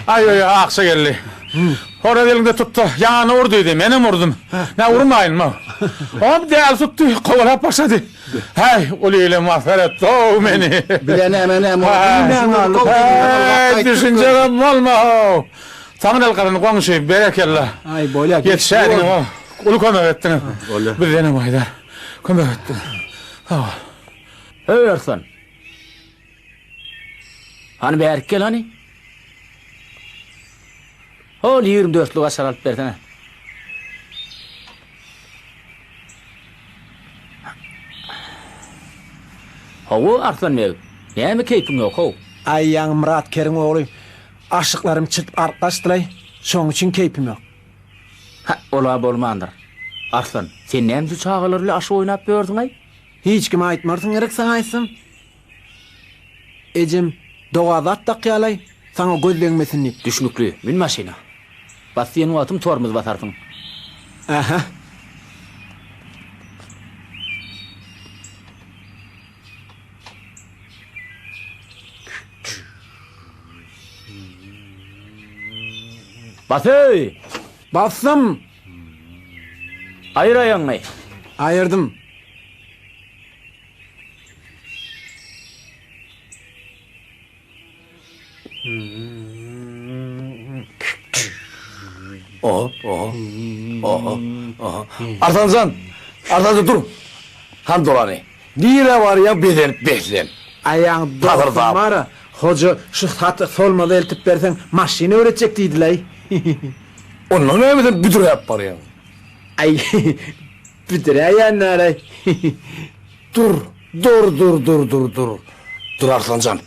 Aý, aý, akja geldi. Horaz elinde tutdy, ýanyna ur diýdi, menem urdum. Nä urmaýynmy? Oňam däli tutdy, kowalap başlady. Häý, uly ile masgara etdi-ow meni. Bize näme näme boldy? Häý, düşünjegem bolma-ow. Saňa el galan goňşy, berekella. Aý, bolýa. Ýetişäýdiňiz-ow. Uly kömek etdiňiz. Bolýa. Bizdenem aýdar. Kömek etdiň. Sag bol. Höý, Arslan. Hany bärik gel hany. Hol 24 dörtlük açar alyp bersene. Hawa Arslan beg, näme keýpiň ýok how? Aý ýaňy Myrat keriň ogly aşyklarymy çirtip alyp gaçdylaý, şoň üçin keýpim ýok. Hä, ol-a bolmandyr. Arslan, sen näme şu çagalar bilen aşyk oýnap ýörsüň-aý? Hiç kime aýtmarsyň gerek saňa aýtsam. Ejem doga zat dakýalaý, saňa göz degmesin diýip. Düşnükli, mün maşyna. Bas diýen wagtym tormoz basarsyň. Ähä. Bas-eý! Basdym! Aýyr aýagyňy. Aýyrdym. Oho, oho, oho, oho. Arslanjan, Arslanjan dur. Han dolany. Nirä barýaň bezenip beslen. Aýaň dostum bara, hoja şu haty Solmaza eltip berseň maşyn öwretjek diýdilaý. Onda näme sen büdüräp barýaň? Aý, büdüräýän dälaý. Dur, dur, dur, dur, dur, dur. Dur Arslanjan.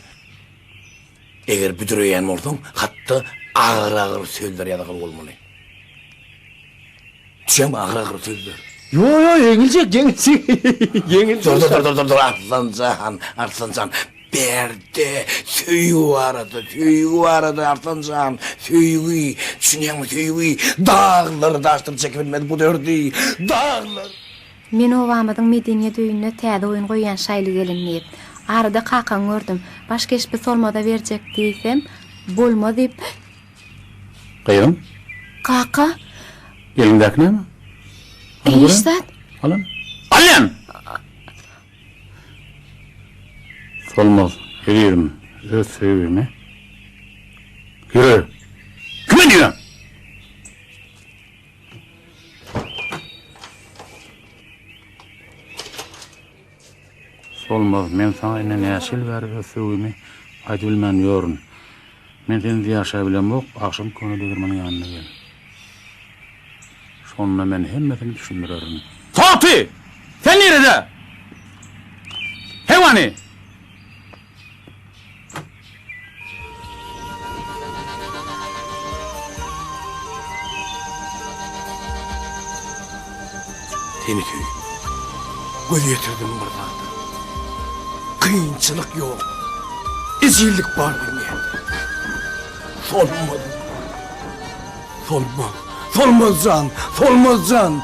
Eger büdüreýän bolsaň, hatda agyr-agyr sözler ýazagyl bolmaly. Düşeňmi agyr-agyr sözler? Ýo, ýo, ýeňiljek, ýeňiljek. Ýeňiljek. Dur, dur, dur, dur, dur, Arslanjan, Arslanjan. Bärde söýgi barada, söýgi barada Arslanjan, söýgi, düşünýäňmi, söýgi. Daglar daşdan çekip bilmez bu derdi, daglar. Men obamyzyň medeniýet öýünde täze oýun goýýan Şaýly gelin diýip. Arada kakaňy gördüm. Baş keşbi Solmaza berjek diýsem, bolmaz diýip. Gyzym. Kaka. Eliňdäki näme? Hiç zat. Alan. Alýan! Solmaz, ezizim, öz söýgüňi Ýöre! Kime diýýäň? Solmaz, men saňa indi näçe ýyl bäri öz söýgimi aýdybilmän ýörün. Men sensiz ýaşabilemok, agşam köne degirmeniň ýanyna gel. Şonda men hemmesini düşündirerin. Toty! Sen nirede? Hewany! Seni söýüp, göz ýetirdim bir zada. Kynçylyk ýok, ejizlik bar dünýäde. Solmaz, solmaz, solmaz jan, solmaz jan.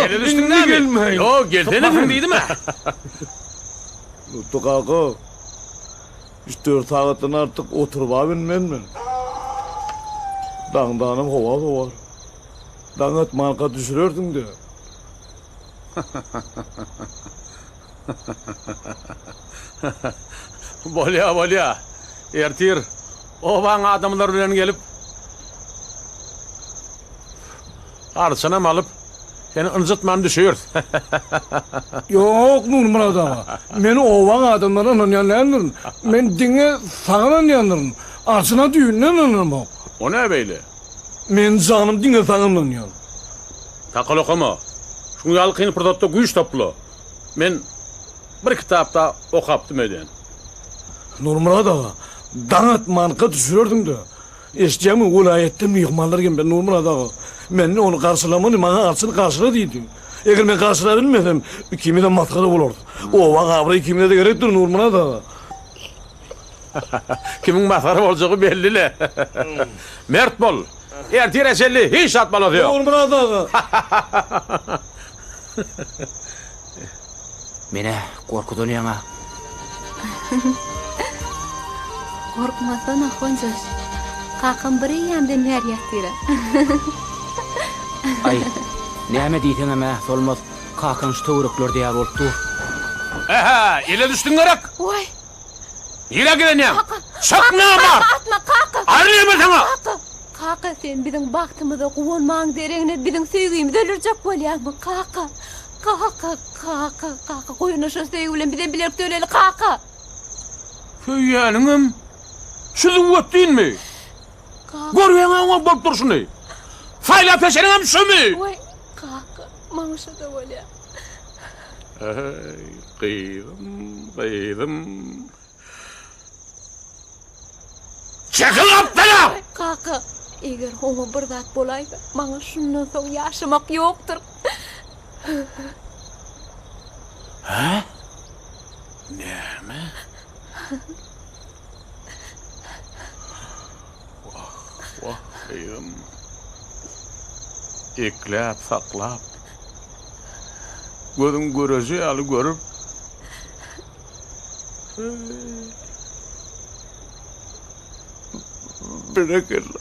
Gele düşdüň näme? Ýok, gelsene sen diýdim-ä. Nutdy kaka, üç-dört sagatdan artyk oturyb-a bilmen men. Daňdanam howa sowar. Daň atmanka düşürersiň-dä. Bolýa, bolýa. Ertir obaň adamlary bilen gelip, arçanam alyp, seni ynjytman düşüris. Ýok, Nurmyrat aga, men obaň adamlaryna ynanýan däldirin. Men diňe saňa ynanýandyryn. Arçana düýbünden ynanamok. O nä beýle? Men janym diňe saňa ynanýan. Takal okama. Şuň ýaly kyn pursatda güýç topla. Men bir kitapda okapdym öýdýän. Nurmyrat aga, daň atmanka düşürerdiň-dä. Eşidýäňmi, welaýatdan myhmanlar gelmeli, Nurmyrat aga. Men ony garşylamaly, maňa arçyn garşyla diýdi. Eger men garşylabilmesem, ikimizem masgara bolarys. Obaň abraýy ikimize-de gerekdir, Nurmyrat aga. Kimiň masgara boljagy belli-le. Mert bol. Ertire çenli hiç zat bolasy ýok. Nurmyrat aga. Men-ä gorkudan ýaňa. Gorkmasana, Honjaş. Kakam bir eýýämden bäri ýatyr-a. Aý, näme diýseňem-ä, Solmaz, kakaň şu töwereklerde ýaly bolup dur. Ähä, ele düşdüň gerek? Waý! Nirä gidenýäň? Kaka! Çyk Kaka, namart! kaka, atma, kaka! Aýryl men saňa! Kaka! Kaka, sen biziň bagtymyza guwanmagyň deregine biziň söýgimizi öldürjek bolýaňmy? Kaka! Kaka! Kaka! Kaka, goý onda şo söýgi bilen bizem bilelikde öleli, kaka! Söýýäniňem şu züwwetdinmi? Kaka! Görýäň-ä oňa bolup durşuny. Saýlap seçeniňem şumy? Waý, kaka, maňa şo-da bolýa. Eý, gyzym, gyzym. Çekil gapdala! Kaka, eger oňa bir zat bolaýsa, maňa şundan soň ýaşamak ýokdur. Hä? Näme? Wah, wah, gyzym. Ekläp, saklap, gözüň göreji ýaly görüp, Berekella.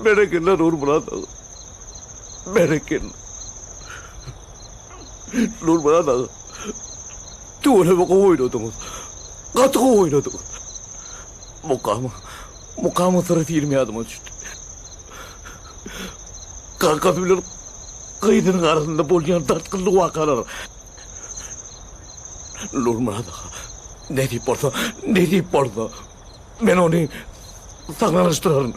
Berekella Nurmyrat aga. Berekella. Nurmyrat aga. Tüweleme gowy oýnadyňyz. Gaty gowy oýnadyňyz. Mukama, Mukamyň syry film ýadyma düşdi. Kakasy bilen gyzynyň arasynda bolýan dartgynly wakalar. Nurmyrat aga, nesip bolsa, nesip bolsa, men ony sahnalashdyraryn.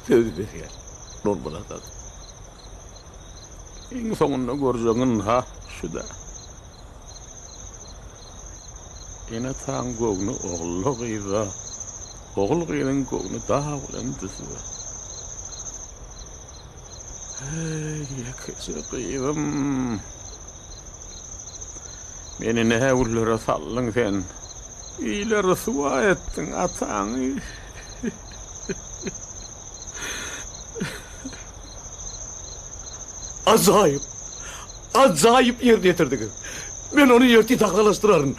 Söz berýän, Nurmyrat aga. Iň soňunda görjegiň ynha şu-da. Ene-ataň göwni ogully-gyzda, ogul-gyzyň göwni dag bilen düzde. Eý, ýekeje gyzym! Meni nä günlere saldyň sen? Ile ryswa etdiň ataňy. Ajaýyp! Ajaýyp ýerine ýetirdiňiz. Men ony ertir sahnalaşdyraryn.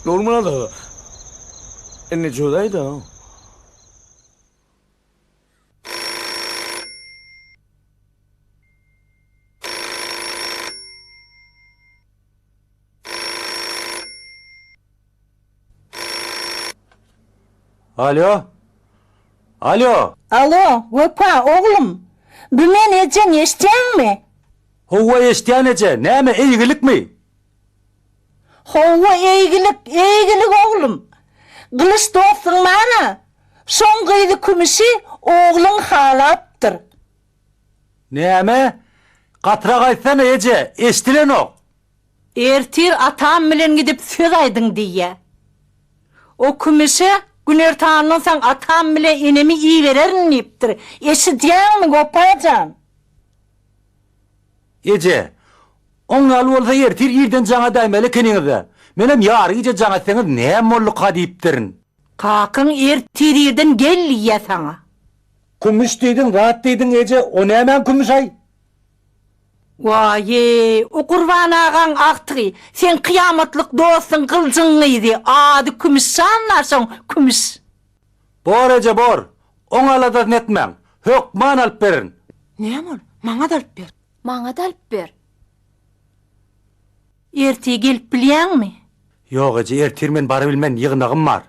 Nurmyrat aga, indi çözäý-dä. Alo. Alo. Alo, Wepa, oglum. Bu men ejeň, eşidýäňmi? Howwa eşidýän eje, näme eýgilikmi? Howwa eýgilik, eýgilik oglum. Gylyç dostuň bar-a, şoň gyzy Kümüşi ogluň halapdyr. Näme? Gatyrak aýtsana eje, eşdilenok. Ertir atam bilen gidip söz aýdyň diýýä. O Kümüşe günertandan soň atam bile enemi ibererin diýipdir. Eşidýäňmi, Wepa jan? Eje, oň ýaly bolsa ertir irden jaň edäýmeli ekeniňiz-dä. Menem ýary gije jaň etseňiz näme bolduka diýipdirin. Kakyň ertir irden gel diýýä saňa. Kümüş diýdiň, zat diýdiň eje, o nämäň kümüşaý? Waý-eý, o Gurban agaň agtygy, seň kyýamatlyk dostuň Gyljyň gyzy, ady Kümüş jan-la şoň, Kümüş. Bor eje, bor. Oň aladasyny etmäň. Hökman alyp bererin. Näme ol? Maňa-da alyp ber. Maňa-da alyp ber. Ertir gelip bilýäňmi? Ýok eje, ertir men barybilmen, ýygnagym bar.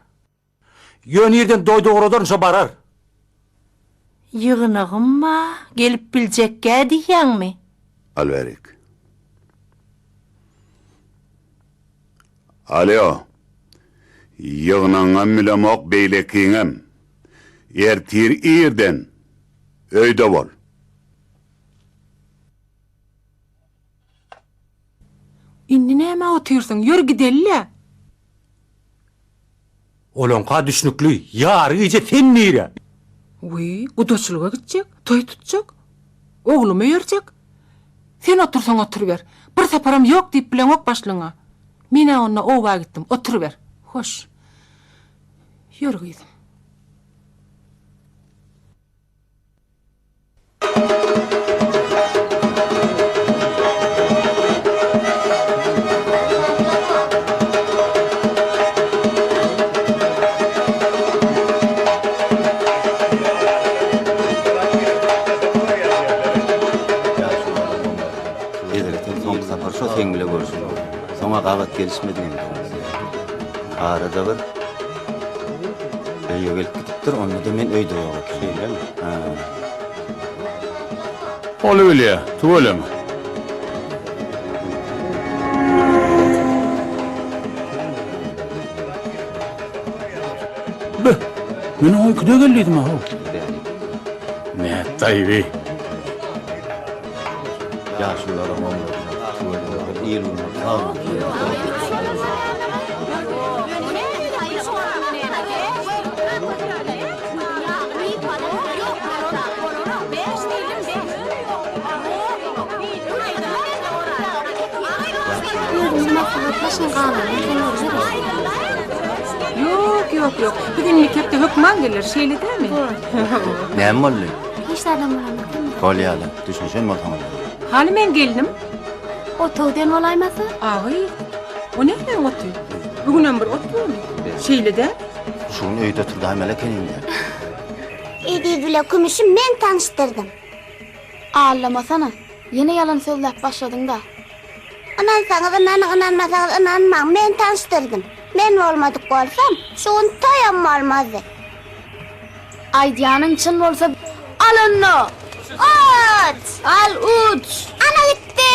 Ýöne irden doýda ugradaryn, şo barar. Ýygnagym bar, gelip biljekgä diýýäňmi? Al berik. Alýo. Ýygnagyňam bilemok, beýlekiňem. Ertir irden öýde bol. Indi nämä otyrsyň? Ýör gideli-le. Olaňka düşnükli, ýary gije sen nire? Wiý, gudaçylyga gitjek, toý tutjak. Oglumy öýerjek. Sen otursaň oturyber. Bir saparam ýok diýip bileňok başlygyňa. Men-ä onda oba gitdim, oturyber. Hoş. Ýör gyzym. Hezretim soňky sapar şo seň bile görüşip. Soňa gabat gelişmedigem dogry. Arada bir öýe gelip gidipdir, onda-da men öýde ýok eken. Şeýlemi? Hä. Ol bilýä, tüweleme. Be, men oňa ikide geldidim-a how. Nätdaýy. Ýaşulularyň oňlaryna tüweleme bir il-günüň sag Özümiz maslahatlaşyň galany eken bolýarys. Ýok, ýok, ýok. Biz indiki hepde hökman geler, şeýle dälmi? Näme boldy? Hiç zadam bolanok hemme. Bolýa-da, düşünişen bolsaňyz. Hany meň gelnim? Otag diýen bolaýmasa? Agy, o nämäň oty? Bu günem bir ot bormy? Şeýle däl? Şu gün öýde oturdaýmaly ekeniň-dä. Eziz bile Kümüşi men tanyşdyrdym. Allamasana, ýene ýalan sözläp başladyň-da. Ynansaňyz ynanyň, ynanmasaňyz ynanmaň, men tanyşdyrdym. Men bolmadyk bolsam, şu gün toýam bolmazdy. Aýdýanyň çyn bolsa, al onda! Uç! Al, uç! Ana gitdi!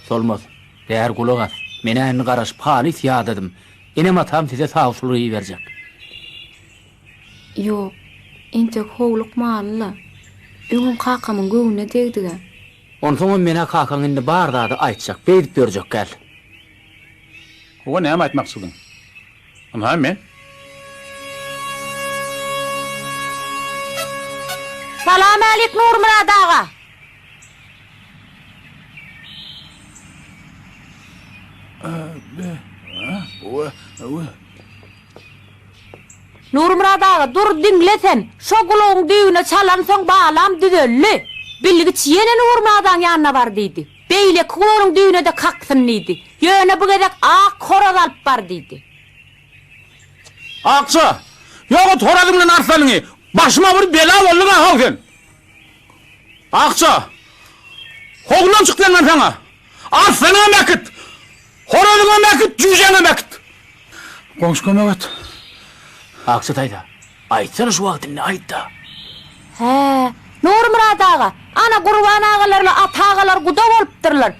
Solmaz, bäri gulak as. Men-ä indi garaşyp halys ýadadym. Enem-atam size sawçylyga iberjek. Ýok, entek howlukmaly-la. Öňem kakamyň göwnüne degdig-ä. Onsoňam men-ä kakaň indi bar zady aýtjak, beýdip ýörjek däl. Hawa, näme aýtmakçydyň? Ynha, men. Salam-älik Nurmyrat aga! Nurmyrat aga, dur, diňle sen! Şo gulagyň düýbüne çalansoň balam düzeldi. Bilgiç ýene Nurmyradaň ýanyna bar diýdi. Beýleki gulagynyň düýbüne-de kaksyn diýdi. Ýöne bu gezek ak horaz alyp bar diýdi. Akja, ýok et horazyň bilen arslanyňy! Başyma bir bela bolduň-a how sen! Akja, howludan çyk diýen men saňa! Arslanyňam äkit! Horazyňam äkit, jüýjäňem äkit! Goňşy kömek et. Akja daýza, aýtsana şu wagt indi aýt-da. Hä, Nurmyrat aga, ana Gurban agalar bilen Ata agalar guda bolupdyrlar.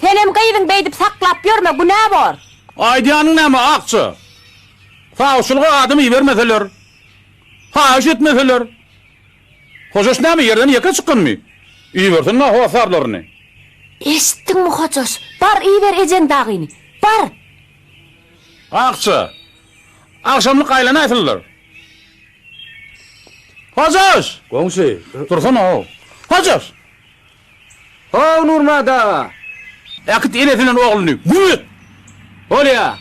Senem gyzyň beýdip saklap ýörme, günä bor. Aýdýanyň näme, Akja? Sawçylyga adam ibermeseler, haýyş etmeseler, Hojaş näme, ýerden ýeke çykanmy? Ibersin-dä hossarlaryny. Eşitdiňmi, Hojaş? Bar, iber ejeň dagyny. Bar! Akja, agşamlyk aýlanaýsynlar. Hojaş! Goňşy. Dursana-ow. Hojaş! How, Nurmyrat aga! Äkit enesi bilen ogluny, güm et! Bolýa!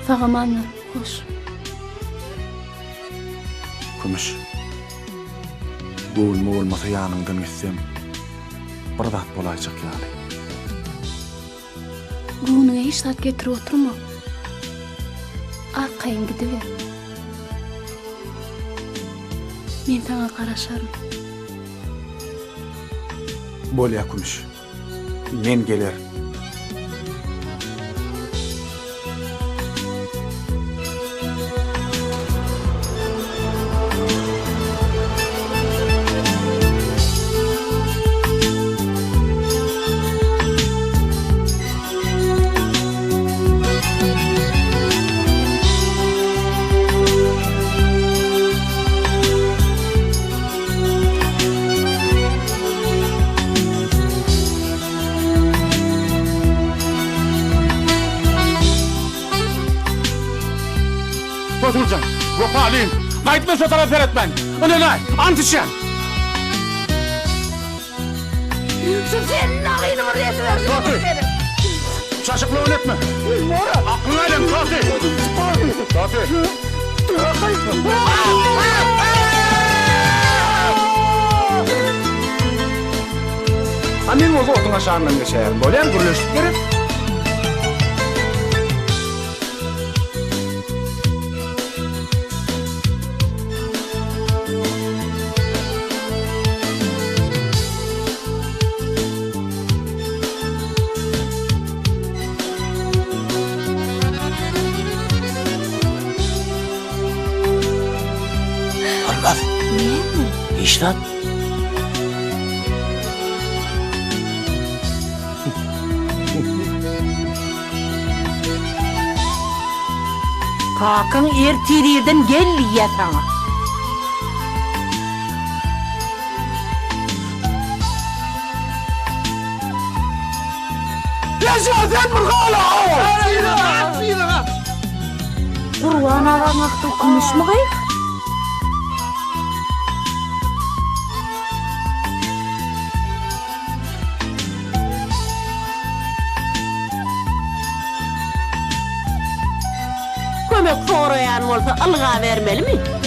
Sag-aman bar, hoş. Kümüş. Göwnüme bolmasa ýanyňdan gitsem, bir zat bolaýjak ýaly. Göwnüňe hiç zat getirip oturma. Arkaýyn gidiber. Men saňa garaşaryn. Bolýa Kümüş. Men gelerin. Totyguljan, wepalym. Gaýdyp men şo tarapa seretmen. Ynanaý, ant içýän. Şu seniň nagyny bir ediberdim. Toty! Çaşyklygyny etme. Aklyňa aýlan, Toty! Toty! A men bolsa otuň aşagyndan geçäýerin. Bolýamy, gürleşdik gerek? Solmaz. Näme? Hiç zat. Kakaň ertir irden gel diýýä saňa. Ýaşa sen bir gala! Gurban agaň agtygy Kümüşmi gyz? Kömek soraýan bolsa ylgabermelimi?